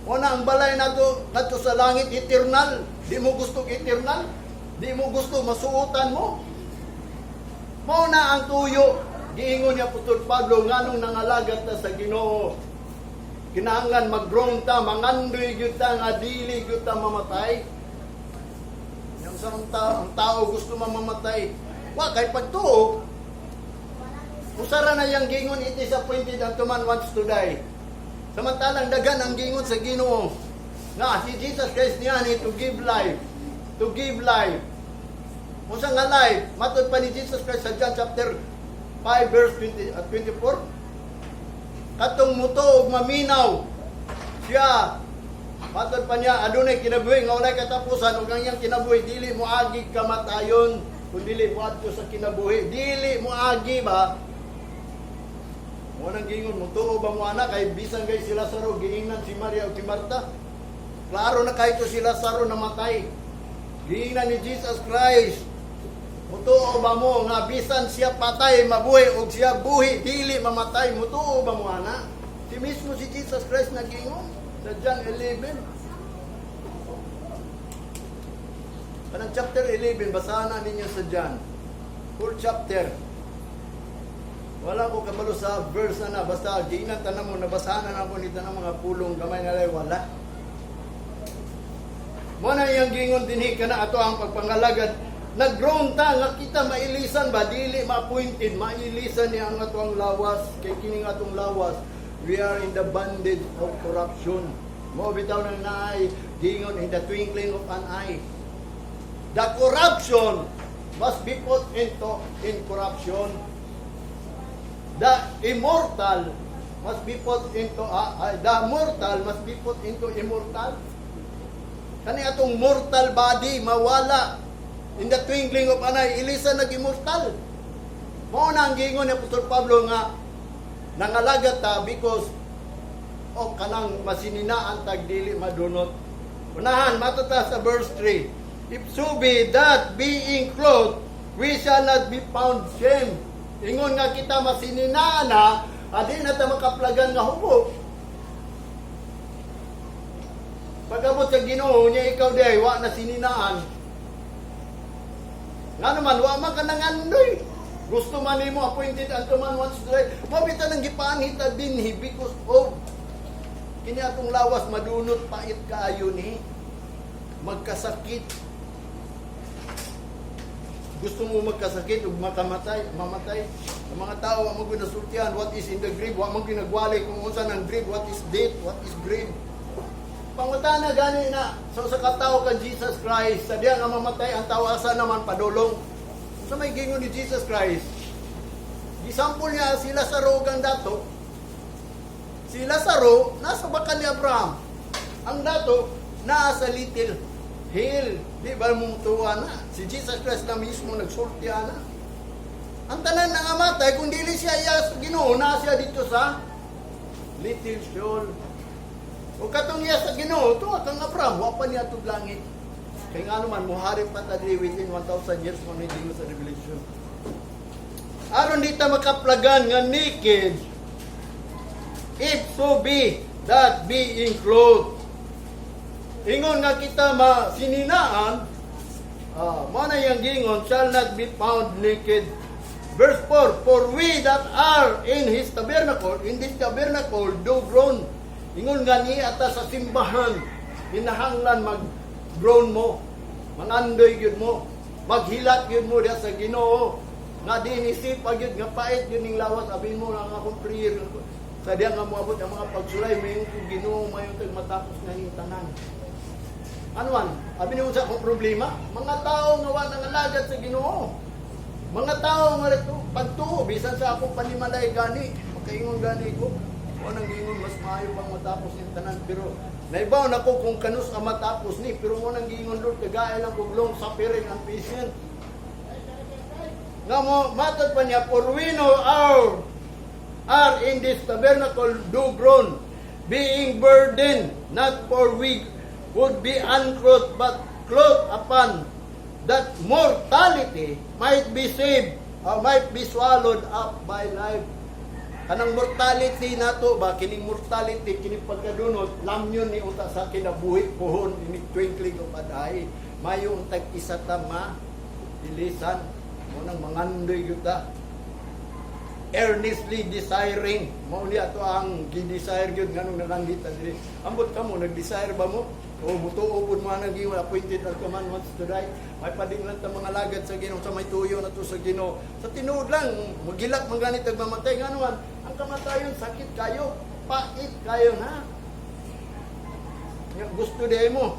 Una ang balay nato kadto sa langit, eternal. Di mo gusto eternal? Di mo gusto masuotan mo? Mao na ang tuyo. Giingon ni Apostol Pablo nganong nangalagat ta sa Ginoo. Kinahanglan mag-groan ta, mangandoy gyud ta nga dili gyud ta mamatay. Yang sa ang tao gusto mamamatay. Wa kay pagtuo. Usara na yang gingon, "It is appointed unto man once to die." Samantalang dagan ang gingon sa Ginoo nga si Jesus Christ niya ni to give life, to give life. Unsa nga life? Matod pa ni Jesus Christ sa John chapter 5 verse 20, 24. Katong mutuo ug maminaw siya, matod pa niya, adunay kinabuhi nga walay katapusan ug ang iyang kinabuhi dili mo agi kamatayon kun dili mo adto sa kinabuhi. Dili mo agi ba? Mo nang gingon, mutuo ba mo ana kay bisan kay si Lazaro, giingnan si Maria ug si Marta. Klaro na kahit si Lazaro namatay. Giingnan ni Jesus Christ, "Mutuo ba mo nga bisan siya patay mabuhi ug siya buhi dili mamatay? Mutuo ba mo ana?" Si mismo si Jesus Christ nagingon sa John 11. Kanang chapter 11, basahan na ninyo sa John. Full chapter. Wala ko kabalo sa verse na, basta giingnan tanan mo, nabasahan na nako ni tanang mga pulong, gamay na lang wala. Mo na iyang gingon dinhi kana ato ang pagpangalagad. Nag-groan ta nga kita mailisan ba, dili ma-appointed, mailisan niya ang ato ang lawas kay kining atong lawas, we are in the bondage of corruption. Mo bitaw nang naay gingon, "In the twinkling of an eye." The corruption must be put into incorruption. The immortal must be put into the mortal must be put into immortal. Kani atong mortal body mawala in the twinkling of an eye, ilisan nag-immortal. Mao na ang giingon ni Apostol Pablo nga nangalagat ta because o kanang masininaan tag dili madunot. Unahan, matod ta sa verse 3. "If so be that being clothed, we shall not be found shame." Ingon nga kita masininaan na, adi na ta makaplagan nga hubo. Pag-abot sa Ginoo niya, ikaw di wa na sininaan. Nga naman, wa man ka nangandoy. Gusto man nimo appointed unto man once to die. Mao bitaw nang gipaanhita dinhi because of kini atong lawas madunot, pait kaayo ni. Magkasakit. Gusto mo magkasakit ug makamatay, mamatay? Ang mga tao wa mo ginasultihan what is in the grave, wa mo ginagwali kung unsa nang grave, what is death, what is grave. pangutana gani na sa usa ka tawo kang Jesus Christ, sa diya nga mamatay ang tawo, asa naman padulong? Sa may gingon ni Jesus Christ, gisampol niya si Lazaro ug ang dato. Si Lazaro nasa bakal ni Abraham. Ang dato naa sa little hell. Di ba mong tuwa na? Si Jesus Christ na mismo nagsulti ana. Ang tanan na nga matay, kung dili siya iya sa Ginoo, naa siya dito sa little Sheol. O katong iya sa Ginoo, tuwa kang Abraham, wa pa niya tug langit. Kay nga naman, muhari pa ta diri within 1,000 years mo ni sa Revelation. Aron di ta makaplagan nga naked, if so be that being clothed. Ingon nga kita masininaan, mo na yung gingon, shall not be found naked. Verse 4, "For we that are in His tabernacle, in this tabernacle, do groan." Ingon nga ni ata sa simbahan, hinahanglan mag-groan mo, mangandoy gyud mo, maghilat gyud mo diya sa Ginoo. Nga di nisip gyud nga pait gyud ning lawas, abin mo lang akong prayer. Sa diya nga moabot ang mga pagsulay, mayon ko, "Ginoo, mayon tag matapos na ning tanan." Ano man, abi nimo sa akong problema, mga tao nga wa nangalagad sa Ginoo. Mga tao nga rito, pagtuo, bisan sa akong panimalay gani, makaingon gani ko, wa nang ingon mas maayo pang matapos ning tanan, pero naibaw na ko kung kanus ang matapos ni, pero mo nang giingon, "Lord, kagaya lang kog long suffering and patient." Nga mo, matod pa niya, "For we know our are in this tabernacle do groan, being burdened, not for we would be unclothed, but clothed upon, that mortality might be saved, or might be swallowed up by life." Kanang mortality nato ba, kining mortality, kining pagkadunot, lamyon ni unta sa kinabuhi pohon, ini twinkling of an eye. Mayo untag isa ta ma, ilisan, mo nang mangandoy gyud ta. Earnestly desiring. Mao ni ato ang gi-desire gyud nganong narangita diri. Ambot kamo, nag-desire ba mo? O mutuo pud mo nang giwa appointed ang man wants to die. May pading lang ta mga lagad sa Ginoo sa may tuyo na to sa Ginoo. Sa tinuod lang, magilak man ganit ag mamatay, ngano man ang kamatayon sakit kayo, pait kayo na. Nya gusto di mo.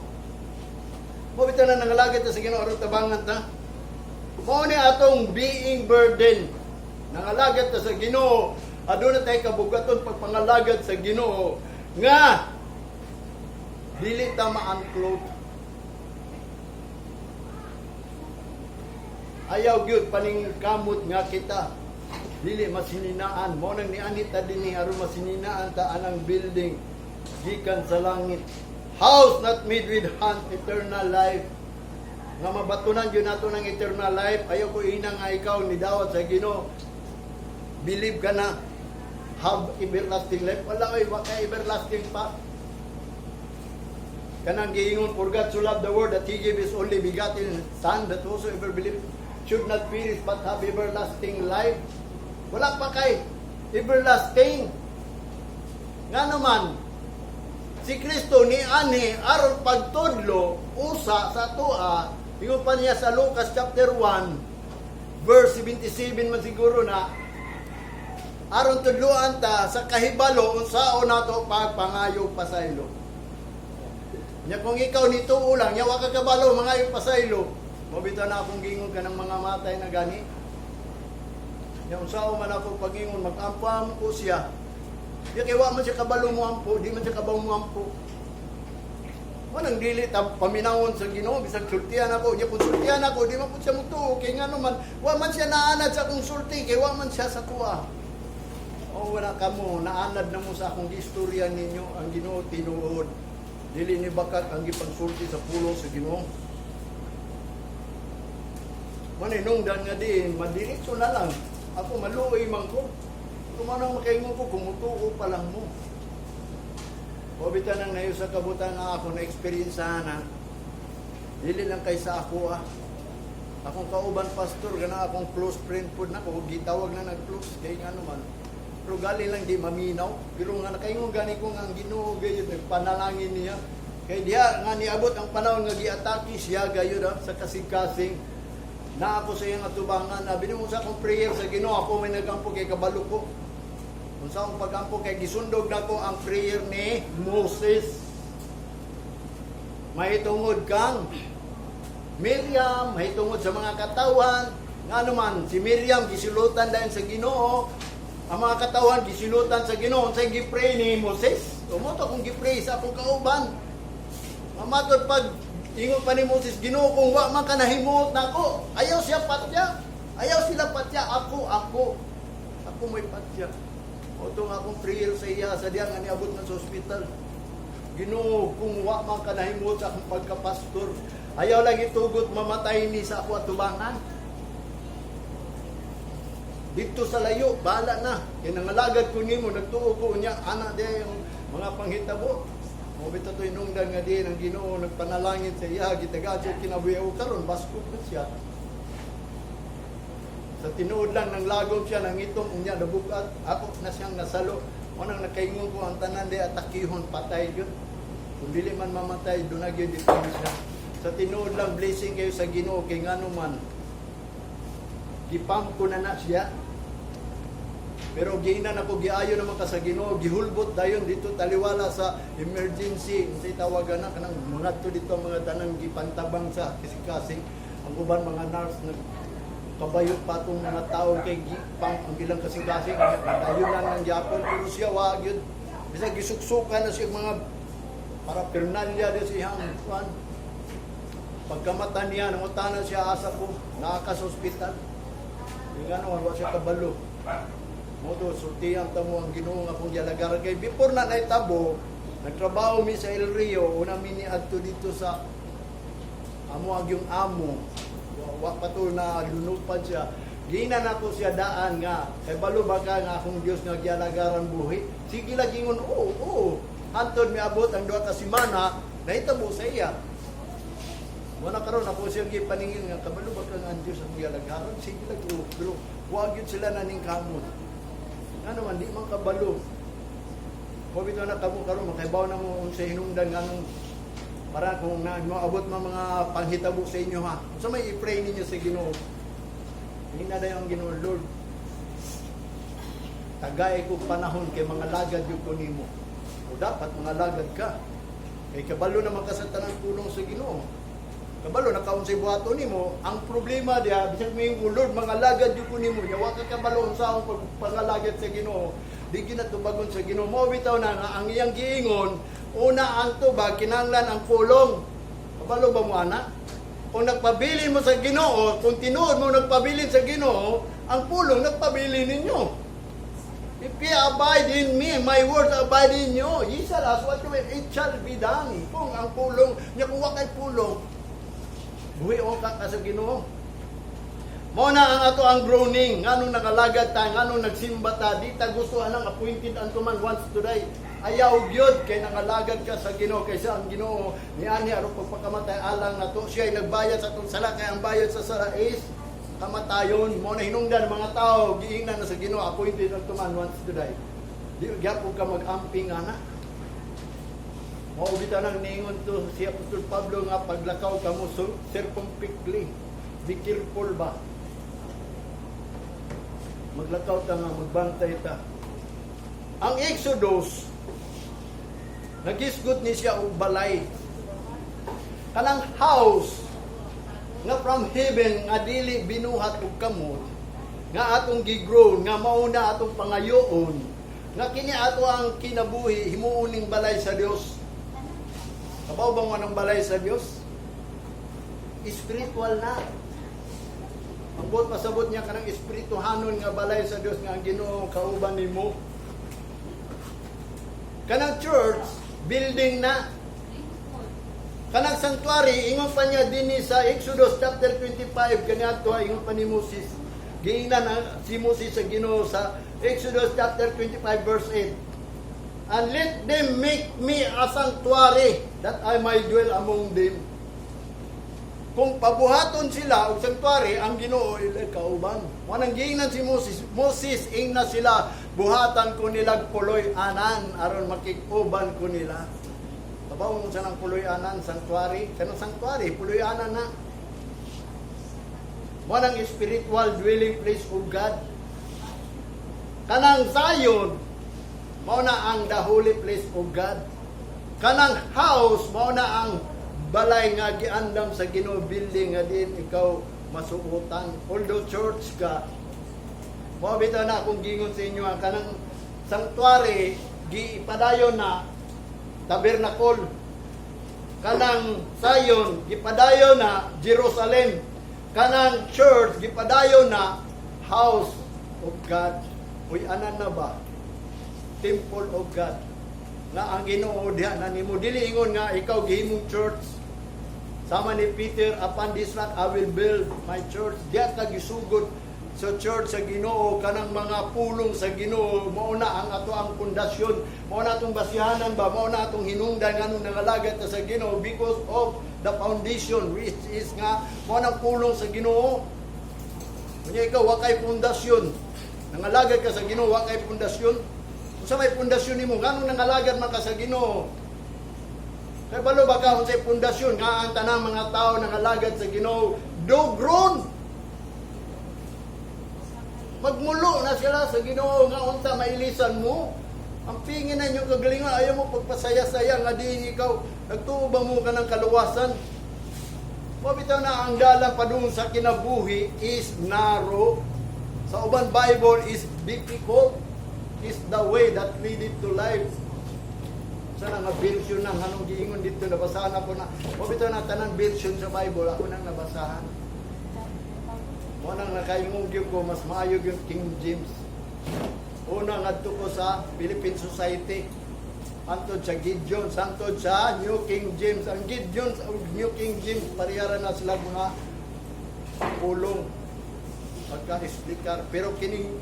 Mo bitaw na nangalagad ta sa Ginoo aron tabangan ta. Mao ni atong being burden. Nangalagad ta sa Ginoo. Aduna tay kabugaton pagpangalagad sa Ginoo nga dili ta ma-unclothed. Ayaw gyud paning kamot nga kita dili masininaan. Mo nang nianhi ta dinhi aron masininaan ta anang building gikan sa langit. House not made with hand, eternal life. Nga mabatunan gyud nato ng eternal life. Ayaw ko ina nga ikaw ni dawat sa Ginoo. Believe ka na have everlasting life. Wala oy, wa kay everlasting pa. Kanang giingon, "For God so loved the world that He gave His only begotten Son, that whosoever believe should not perish but have everlasting life." Wala pa kay everlasting. Nga naman, si Kristo ni ani aron pagtudlo usa sa atoa, ingon pa niya sa Lucas chapter 1 verse 77 man siguro na, aron tudloan ta sa kahibalo unsaon nato pagpangayo pasaylo. Nya kung ikaw nituo lang, nya wa ka kabalo mangayo pasaylo, mo bitaw na akong gingon ka ng mga matay na gani. Nya unsaon man ako pagingon, mag-ampo ko siya. Di kay wa man siya kabalo mo ampo, di man siya kabalo mo ampo. Manang dili ta paminawon sa Ginoo bisag sultihan ako, nya kung sultihan ako, di man pud siya mutuo kay ngano man wa man siya naanad sa akong sulti kay wa man siya sa kuha. O wala kamo naanad na mo sa akong istorya ninyo ang Ginoo tinuod. Dili ni bakat ang gipagsulti sa pulong sa Ginoo. Maninungdan nga diin, madiretso na lang. Ako maluoy man ko. Kung ano makaingon ko, kumutuo pa lang mo. O bitaw nang nayo sa kabutan nga ako na experience na. Dili lang kay sa ako ah. Akong kauban pastor, gana akong close friend pod na ko, gitawag na nag-close kay ngano man. Pero gali lang di maminaw. Pero nga nakaingon gani ko nga ang Ginoo gayud nagpanalangin niya. Kay diha nga niabot ang panahon nga giatake siya gayud ah, sa kasing-kasing. Na ako sa iyang atubangan, abi mo sa akong prayer sa Ginoo, ako may nagampo kay kabalo ko. Kung sa akong pagampo kay gisundog nako ang prayer ni Moses. Mahitungod kang Miriam, mahitungod sa mga katawhan, nga naman, si Miriam gisilutan dahil sa Ginoo, ang mga katawhan gisilutan sa Ginoo, sa gipray ni Moses. Mao to akong gipray sa akong kauban. Mamatod pag ingon pa ni Moses, "Ginoo, kung wa man ka nahimuot nako," ayaw siya patya. Ayaw sila patya, ako, ako. Ako may patya. Mao to nga akong prayer sa iya sa diya nga niabot na sa ospital. "Ginoo, kung wa man ka nahimuot sa akong pagkapastor, ayaw lagi tugot mamatay ni sa ako atubangan. Dito sa layo, bahala na. Kay nangalagad ko nimo, nagtuo ko niya, ana di yung mga panghitabo." Mao bitaw to inungdan nga di ng Ginoo nagpanalangin sa iya, gitagaan siya kinabuhi o karon baskog na siya. Sa tinuod lang nang lagom siya nang itom, unya nabukat ako na siyang nasalo. Mo nang nakaingon ko ang tanan di atakihon, patay gyud. Kung dili man mamatay, doon na gyud siya. Sa tinuod lang, blessing kayo sa Ginoo kay ngano man gipam ko na na siya. Pero giinan ako, giayo naman ka sa Ginoo, gihulbot dayon dito taliwala sa emergency, unsay tawagan na kanang mga to dito, ang mga tanang gipantabang sa kasing-kasing, ang uban mga nurse nag kabayot pa atong mga tao kay gipang ang ilang kasing-kasing, dayon na ng gyapon, pero siya wa gyud, bisag gisuksukan na siya mga paraphernalia di sa iyang kuan. Pagkamata niya, nangutana siya asa ko, naa ka sa ospital. Yung ano, wa siya kabalo. Mao to, sultihan ta mo ang Ginoo nga akong gialagaran. Kay before na naitabo, nagtrabaho mi sa El Rio, una mi ni adto dito sa amo ag yung amo. Wa pa to na lunupad siya. Ginan ako siya daan nga, kay balo ba ka nga akong Dios nga gialagaran buhi? Sige lang ingon, oo, oo. Hantod miabot ang 2 ka semana, nahitabo sa iya. Wala karon ako siyang gipaningil nga kabalo ba ka nga ang Dios ang gialagaran? Sige lang, oo. Pero wa gyud sila naning kamot. Nga naman, di man kabalo. Kung bitaw na kamo karon makaibaw na mo unsa hinungdan nganong para kung na moabot man mga panghitabo sa inyo ha. Unsa may i-pray ninyo sa Ginoo? Hindi na dayon ang Ginoo, "Lord. Tagay ko panahon kay mga lagad yung ko nimo." O dapat mga lagad ka. Kay kabalo naman ka sa tanang pulong sa Ginoo. Kabalo na kaon sa buhaton nimo, ang problema diha bisag may "Lord, mga lagad yung ko nimo," yawa ka kabalo unsa ang pagpangalagad sa Ginoo. Di ginatubagon sa Ginoo. Mao bitaw na nga ang iyang giingon, una ang tubag kinahanglan ang pulong. Kabalo ba mo ana? Kung nagpabilin mo sa Ginoo, kung tinuod mo nagpabilin sa Ginoo, ang pulong nagpabilin ninyo. "If ye abide in me, my words abide in you, ye shall ask what you will, it shall be done." Kung ang pulong, niya kung wa kay pulong, buhi o ka ka sa Ginoo. Mao na ang ato ang groaning, nganong nakalagad ta, nganong nagsimba ta, di ta gusto anang appointed unto man once to die. Ayaw gyud kay nangalagad ka sa Ginoo kaysa ang Ginoo niani aron pagpakamatay alang nato. Siya ay nagbayad sa atong sala kay ang bayad sa sala is kamatayon. Mao na hinungdan mga tao giingnan na sa Ginoo, appointed unto man once to die. Di gyapon ka mag-amping ana. Mao bitaw nang niingon to si Apostol Pablo nga paglakaw kamo circumspectly. Be careful ba? Maglakaw ta nga magbantay ta. Ang Exodus, nagisgot ni siya og balay. Kanang house nga from heaven nga dili binuhat og kamot nga atong gigrow nga mauna atong pangayoon nga kini ato ang kinabuhi himuon ning balay sa Dios. Kabaw ba mo ng balay sa Dios? Spiritual na. Ang buot pasabot niya kanang espirituhanon nga balay sa Dios nga ang Ginoo kauban nimo. Kanang church building na. Kanang sanctuary, ingon pa niya dinhi sa Exodus chapter 25 kaniadto, ingon pa ni Moses. Giingnan ang si Moses sa Ginoo sa Exodus chapter 25 verse 8. "And let them make me a sanctuary that I might dwell among them." Kung pabuhaton sila og sanctuary, ang Ginoo ila kauban. Wanang giingnan si Moses, "Moses, ingna sila, buhatan ko nilag puloy-anan aron makikuban ko nila." Kabaw mo sa nang puloy-anan, sanctuary, kanang sanctuary, puloy-anan na. Mo nang spiritual dwelling place of God. Kanang Zion, mao na ang the holy place of God. Kanang house, mao na ang balay nga giandam sa Ginoo, building nga din ikaw masuotan. Although church ka, mao bitaw na akong gingon sa inyo, ang kanang sanctuary gipadayon na tabernacle, kanang Zion gipadayon na Jerusalem, kanang church gipadayon na house of God. Uy, anan na ba, temple of God nga ang Ginoo diha na nimo. Dili ingon nga ikaw gihimong church. Sama ni Peter, "Upon this rock I will build my church." Diha ka gisugod sa church sa Ginoo. Kanang mga pulong sa Ginoo, mao na ang ato ang pundasyon, mao na atong basihanan ba, mao na atong hinungdan nganong nangalagad ta sa Ginoo, because of the foundation, which is nga mao nang pulong sa Ginoo. Unya ikaw wa kay pundasyon. Nangalagad ka sa Ginoo, wa kay pundasyon. Unsa may pundasyon nimo? Nganong nangalagad man ka sa Ginoo? Kay balo ba ka unsay pundasyon nga ang tanang mga tao nangalagad sa Ginoo dogron? Magmulo na sila sa Ginoo nga unsa mailisan mo. Ang pingin na inyong kagalingon, ayaw mo pagpasaya-saya nga diin ikaw nagtuo ba mo ka ng kaluwasan. Mao bitaw na ang dalan padung sa kinabuhi is narrow. Sa uban Bible is difficult. Is the way that leadeth to life. Sa nga version nang anong giingon dito, nabasahan ako na. Mao bitaw na tanan version sa Bible ako nang nabasahan. Mo nang nakaingong gyud ko mas maayo yung King James. Una, ngadto ko sa Philippine Society. Antod sa Gideon, santod sa New King James. Ang Gideon ug New King James parehara na sila mga pulong pagka-explicar. Pero kining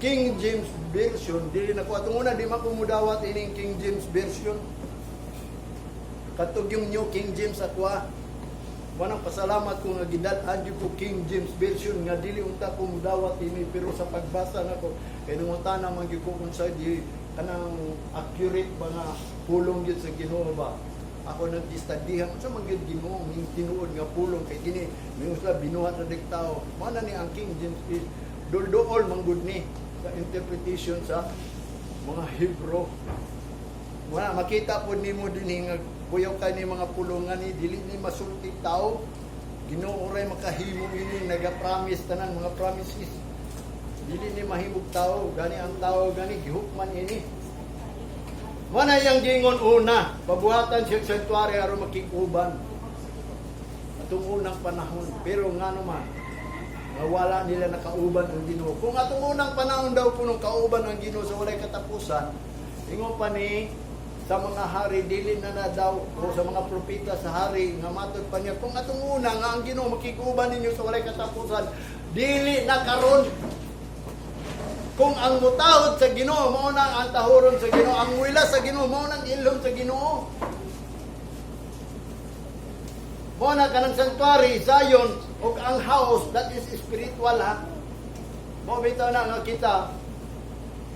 King James Version, dili na ko atong una, di man ko mudawat ining King James Version. Katog yung New King James ako ah. Wanang pasalamat ko nga gidal-an gyud ko King James Version nga dili unta ko mudawat ini, pero sa pagbasa nako kay nangutana man gyud ko kung sa di kanang accurate ba nga pulong gyud sa Ginoo ba. Ako nag-studyhan unsa man gyud Ginoo ning tinuod nga pulong, kay kini mingon sila binuhat na dig tao. Mao na ni ang King James is dulduol man gud ni sa interpretation sa mga Hebrew. Wala makita po nimo dinhi nga kuyaw kay ni mga pulungan ni dili ni masulti tao. Ginoo ray makahimo ini, naga-promise tanan mga promises. Dili ni mahimog tao, gani ang tao gani gihukman ini. Mao na iyang gingon una, pabuhatan siya sa sanctuary aron makig-uban. Atong unang panahon, pero ngano man nga wala nila nakauban ang Ginoo. Kung atong unang panahon daw kuno kauban ang Ginoo sa walay katapusan, ingon pa ni sa mga hari dili na na daw o sa mga propeta sa hari nga matod pa niya, kung atong una nga ang Ginoo makig-uban ninyo sa walay katapusan, dili na karon. Kung ang mutahod sa Ginoo, mao na ang tahuron sa Ginoo. Ang muila sa Ginoo, mao nang ilhon sa Ginoo. Mao na kanang sanctuary Zion ug ang house, that is spiritual ha. Mao bitaw na nga kita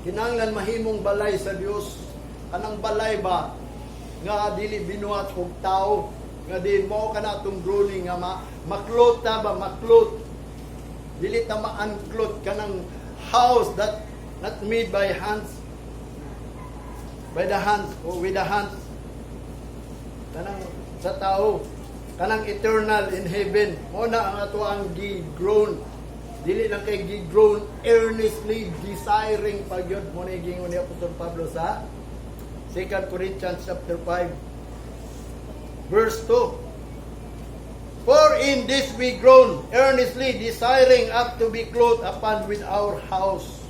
kinahanglan mahimong balay sa Dios. Kanang balay ba nga dili binuhat og tao, nga din mo kana atong groaning nga maklot ta ba, maklot, dili ta ma-unclot, kanang house that not made by hands, by the hands or with the hands, kanang sa tao, kanang eternal in heaven. Mo na ang ato ang gi-groan, dili lang kay gi-groan, earnestly desiring pa gyud. Mo na gingon ni Apostol Pablo sa 2 Corinthians chapter 5 verse 2, "For in this we groan, earnestly desiring up to be clothed upon with our house,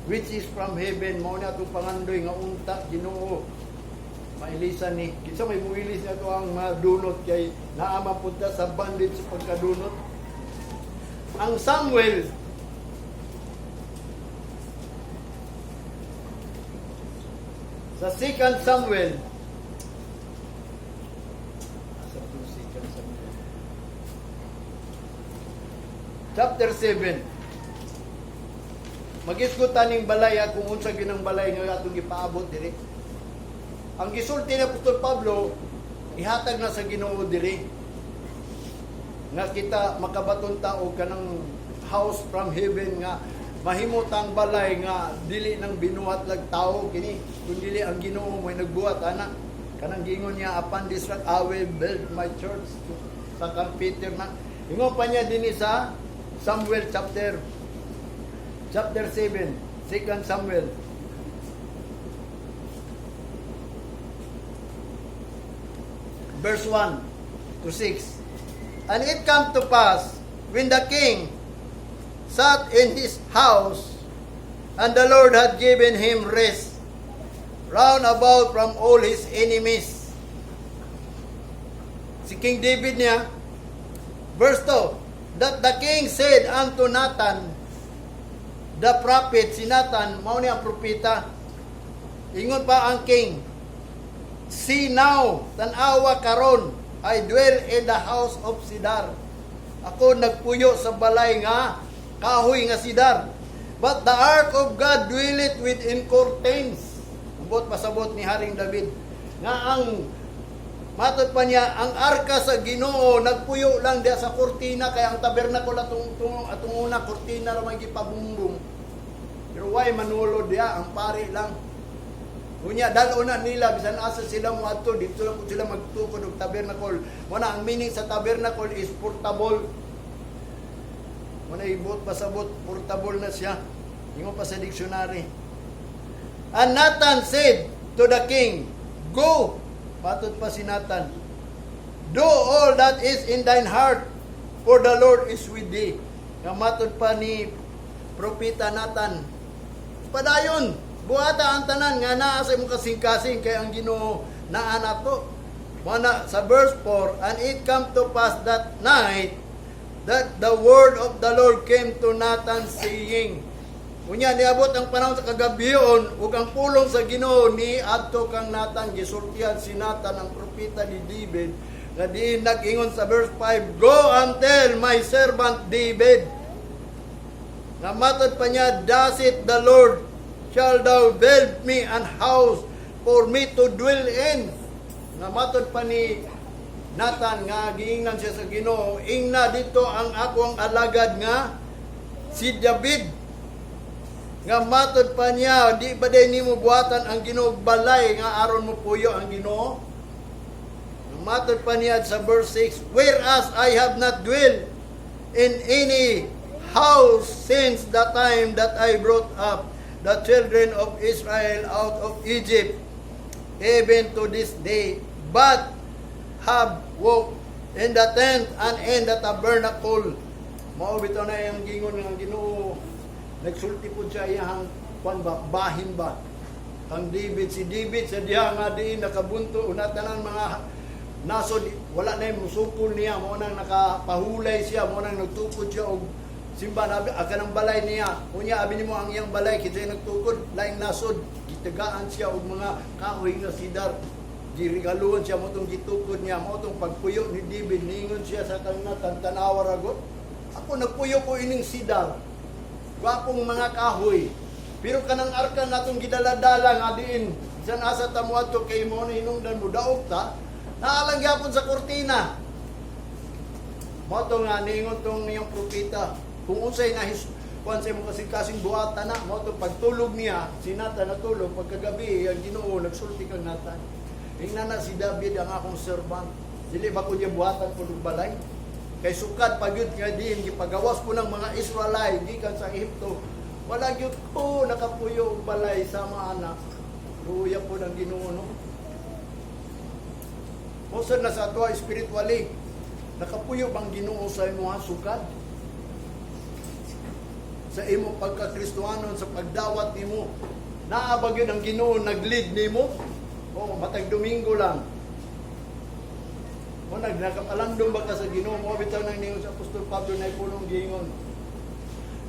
which is from heaven." Mao na atong pangandoy nga unta Ginoo mailisan ni. Kinsa may muilis na to ang madunot kay naa man pud ta sa bondage sa pagkadunot. Ang Samuel sa 2 Samuel. Asa itong 2 Samuel? Chapter 7. Magisgot ning balay ha, kung unsa ginang balay nga atong gipaabot diri. Ang gisulti ni Apostol Pablo, ihatag na sa Ginoo diri nga kita makabaton ta og kanang house from heaven nga mahimutang balay nga dili nang binuhat lag tao kini, kun dili ang Ginoo mo'y nagbuhat ana. Kanang gingon niya, "Upon this rock I will build my church," sa kang Peter na. Ingon pa niya dinhi sa Samuel chapter 7, 2 Samuel. Verse 1 to 6. And it come to pass, when the king sat in his house, and the Lord had given him rest round about from all his enemies. Si King David niya, verse 2, that the king said unto Nathan, the prophet, si Nathan, mao ni ang propeta, ingon pa ang king, "See now, tan-awa karon, I dwell in the house of cedar." Ako nagpuyo sa balay nga kahoy nga sidar. "But the ark of God dwelleth within curtains." Ambot pasabot ni Haring David nga ang matod pa niya, ang arka sa Ginoo nagpuyo lang diya sa kurtina, kay ang tabernakulo atong una, kurtina ra may gipabumbong. Pero why manulo diya, ang pari lang. Unya dalo na nila bisan asa sila moadto, dito lang pud sila magtukod og tabernacle. Mao ang meaning sa tabernacle is portable. Mao na ibot pasabot, portable na siya. Ingon pa sa dictionary. And Nathan said to the king, "Go," patod pa si Nathan, "do all that is in thine heart, for the Lord is with thee." Nga matod pa ni Propeta Nathan, padayon, buhata ang tanan nga naa sa imong kasing-kasing kay ang Ginoo naa nato. Mana sa verse 4, and it come to pass that night that the word of the Lord came to Nathan, saying, unya niabot ang panahon sa kagabion ug ang pulong sa Ginoo ni adto kang Nathan. Gisultihan si Nathan ang propeta ni David nga diin nag-ingon sa verse 5, "Go and tell my servant David," nga matod pa niya, "Thus saith the Lord, shall thou build me an house for me to dwell in?" Nga matod pa ni Nathan nga giingnan siya sa Ginoo, ingna dito ang akong alagad nga si David, nga matod pa niya, di ba day nimo buhatan ang Ginoo balay nga aron mo puyo ang Ginoo? Nga matod pa niya sa verse 6, "Whereas I have not dwelt in any house since the time that I brought up the children of Israel out of Egypt, even to this day, but have walked in the tent and in the tabernacle." Mao bitaw na yung gingon ng Ginoo. Nagsulti po siya iyang kwan ba, bahin ba. Kang David, si David sa diha nga diin nakabunto, una tanan mga nasod, wala na yung musukol niya, mao nang nakapahulay siya, mao nang nagtukod siya og simba na aka ng balay niya. Unya abi nimo ang iyang balay kita nagtukod laing nasod, gitagaan siya og mga kahoy nga sidar. Girigaluhan siya mao tong gitukod niya, mao tong pagpuyo ni David, ningon siya sa kang Nathan, "Tanawa ra gud. Ako nagpuyo ko ining sidar. Gwapong mga kahoy. Pero kanang arka natong gidala-dala nga diin bisan asa ta moadto kay mo na hinungdan mo daog ta, naalang gyapon sa kurtina." Mao to nga niingon tong niyang propeta, kung unsay na kuan sa imong kasing-kasing, buhata na. Mao to pagtulog niya, si Nathan natulog, pagkagabi ang Ginoo nagsulti kang Nathan. "Ingna na si David ang akong servant. Dili ba ko niya buhatan ko og balay? Kay sukad pa gyud nga diin gipagawas ko ng mga Israelite gikan sa Ehipto, wala gyud ko nakapuyo og balay sa mga anak." Luya po ng Ginoo, no? Usad na sa ato spiritually, nakapuyo bang Ginoo sa imong sukad? Sa imong pagkakristohanon, sa pagdawat nimo, naa ba gyud ang Ginoo nag-lead nimo? O matag Domingo lang? O nakapalandong ba ka sa Ginoo? Mo bitaw nang ningon sa Apostol Pablo na pulong giingon.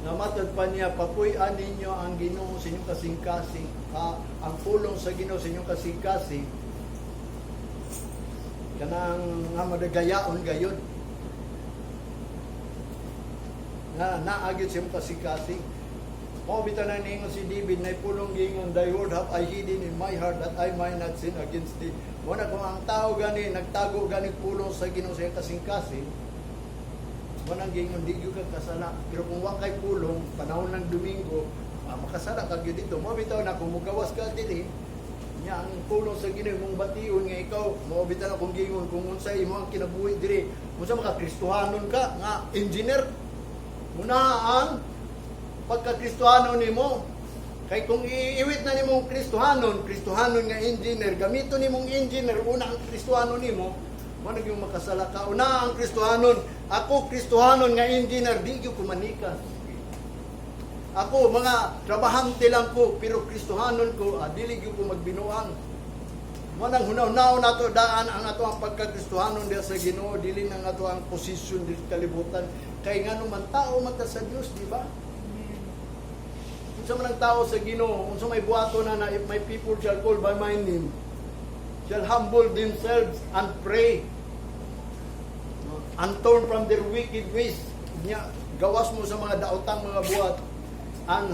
Nga matod pa niya, papuy-an ninyo ang Ginoo sa inyong kasing-kasing, ang pulong sa Ginoo sa inyong kasing-kasing, kanang nga madagayaon gayud. Nga naa gyud sa imong kasing-kasing. Mao bitaw nang niingon si David na pulong giingon, "Thy word have I hidden in my heart that I might not sin against thee." Mo na kung ang tao gani nagtago gani pulong sa Ginoo sa iyang kasing-kasing, mo nang giingon di gyud ka kasala. Pero kung wa kay pulong, panahon ng Domingo, makasala ka gyud dito. Mao bitaw na kung mugawas ka dili, Nya ang pulong sa Ginoo mong bation nga ikaw mao bitan akong giingon kung unsa imo ang kinabuhi diri, unsa maka Kristohanon ka nga engineer, muna ang pagka-Kristohanon nimo. Kay kung iiwit na nimong Kristohanon, Kristohanon nga engineer, gamito nimong engineer, una ang Kristohanon nimo, mo na yung makasala ka. Una ang Kristohanon, ako Kristohanon nga engineer, di gyud ko manikas. Ako, mga trabahante lang ko, pero Kristohanon ko, dili gyud ko magbinuang. Mo nang hunaw-hunaw nato daan ang ato ang pagka-Kristohanon diha sa Ginoo, dili nang ato ang posisyon diri sa kalibutan. Kay ngano man tao man ta sa Dios, di ba? Unsa man ang tao sa Ginoo, unsa may buhaton na na, "If my people shall call by my name, shall humble themselves and pray and turn from their wicked ways." Nya, gawas mo sa mga daotang mga buhat and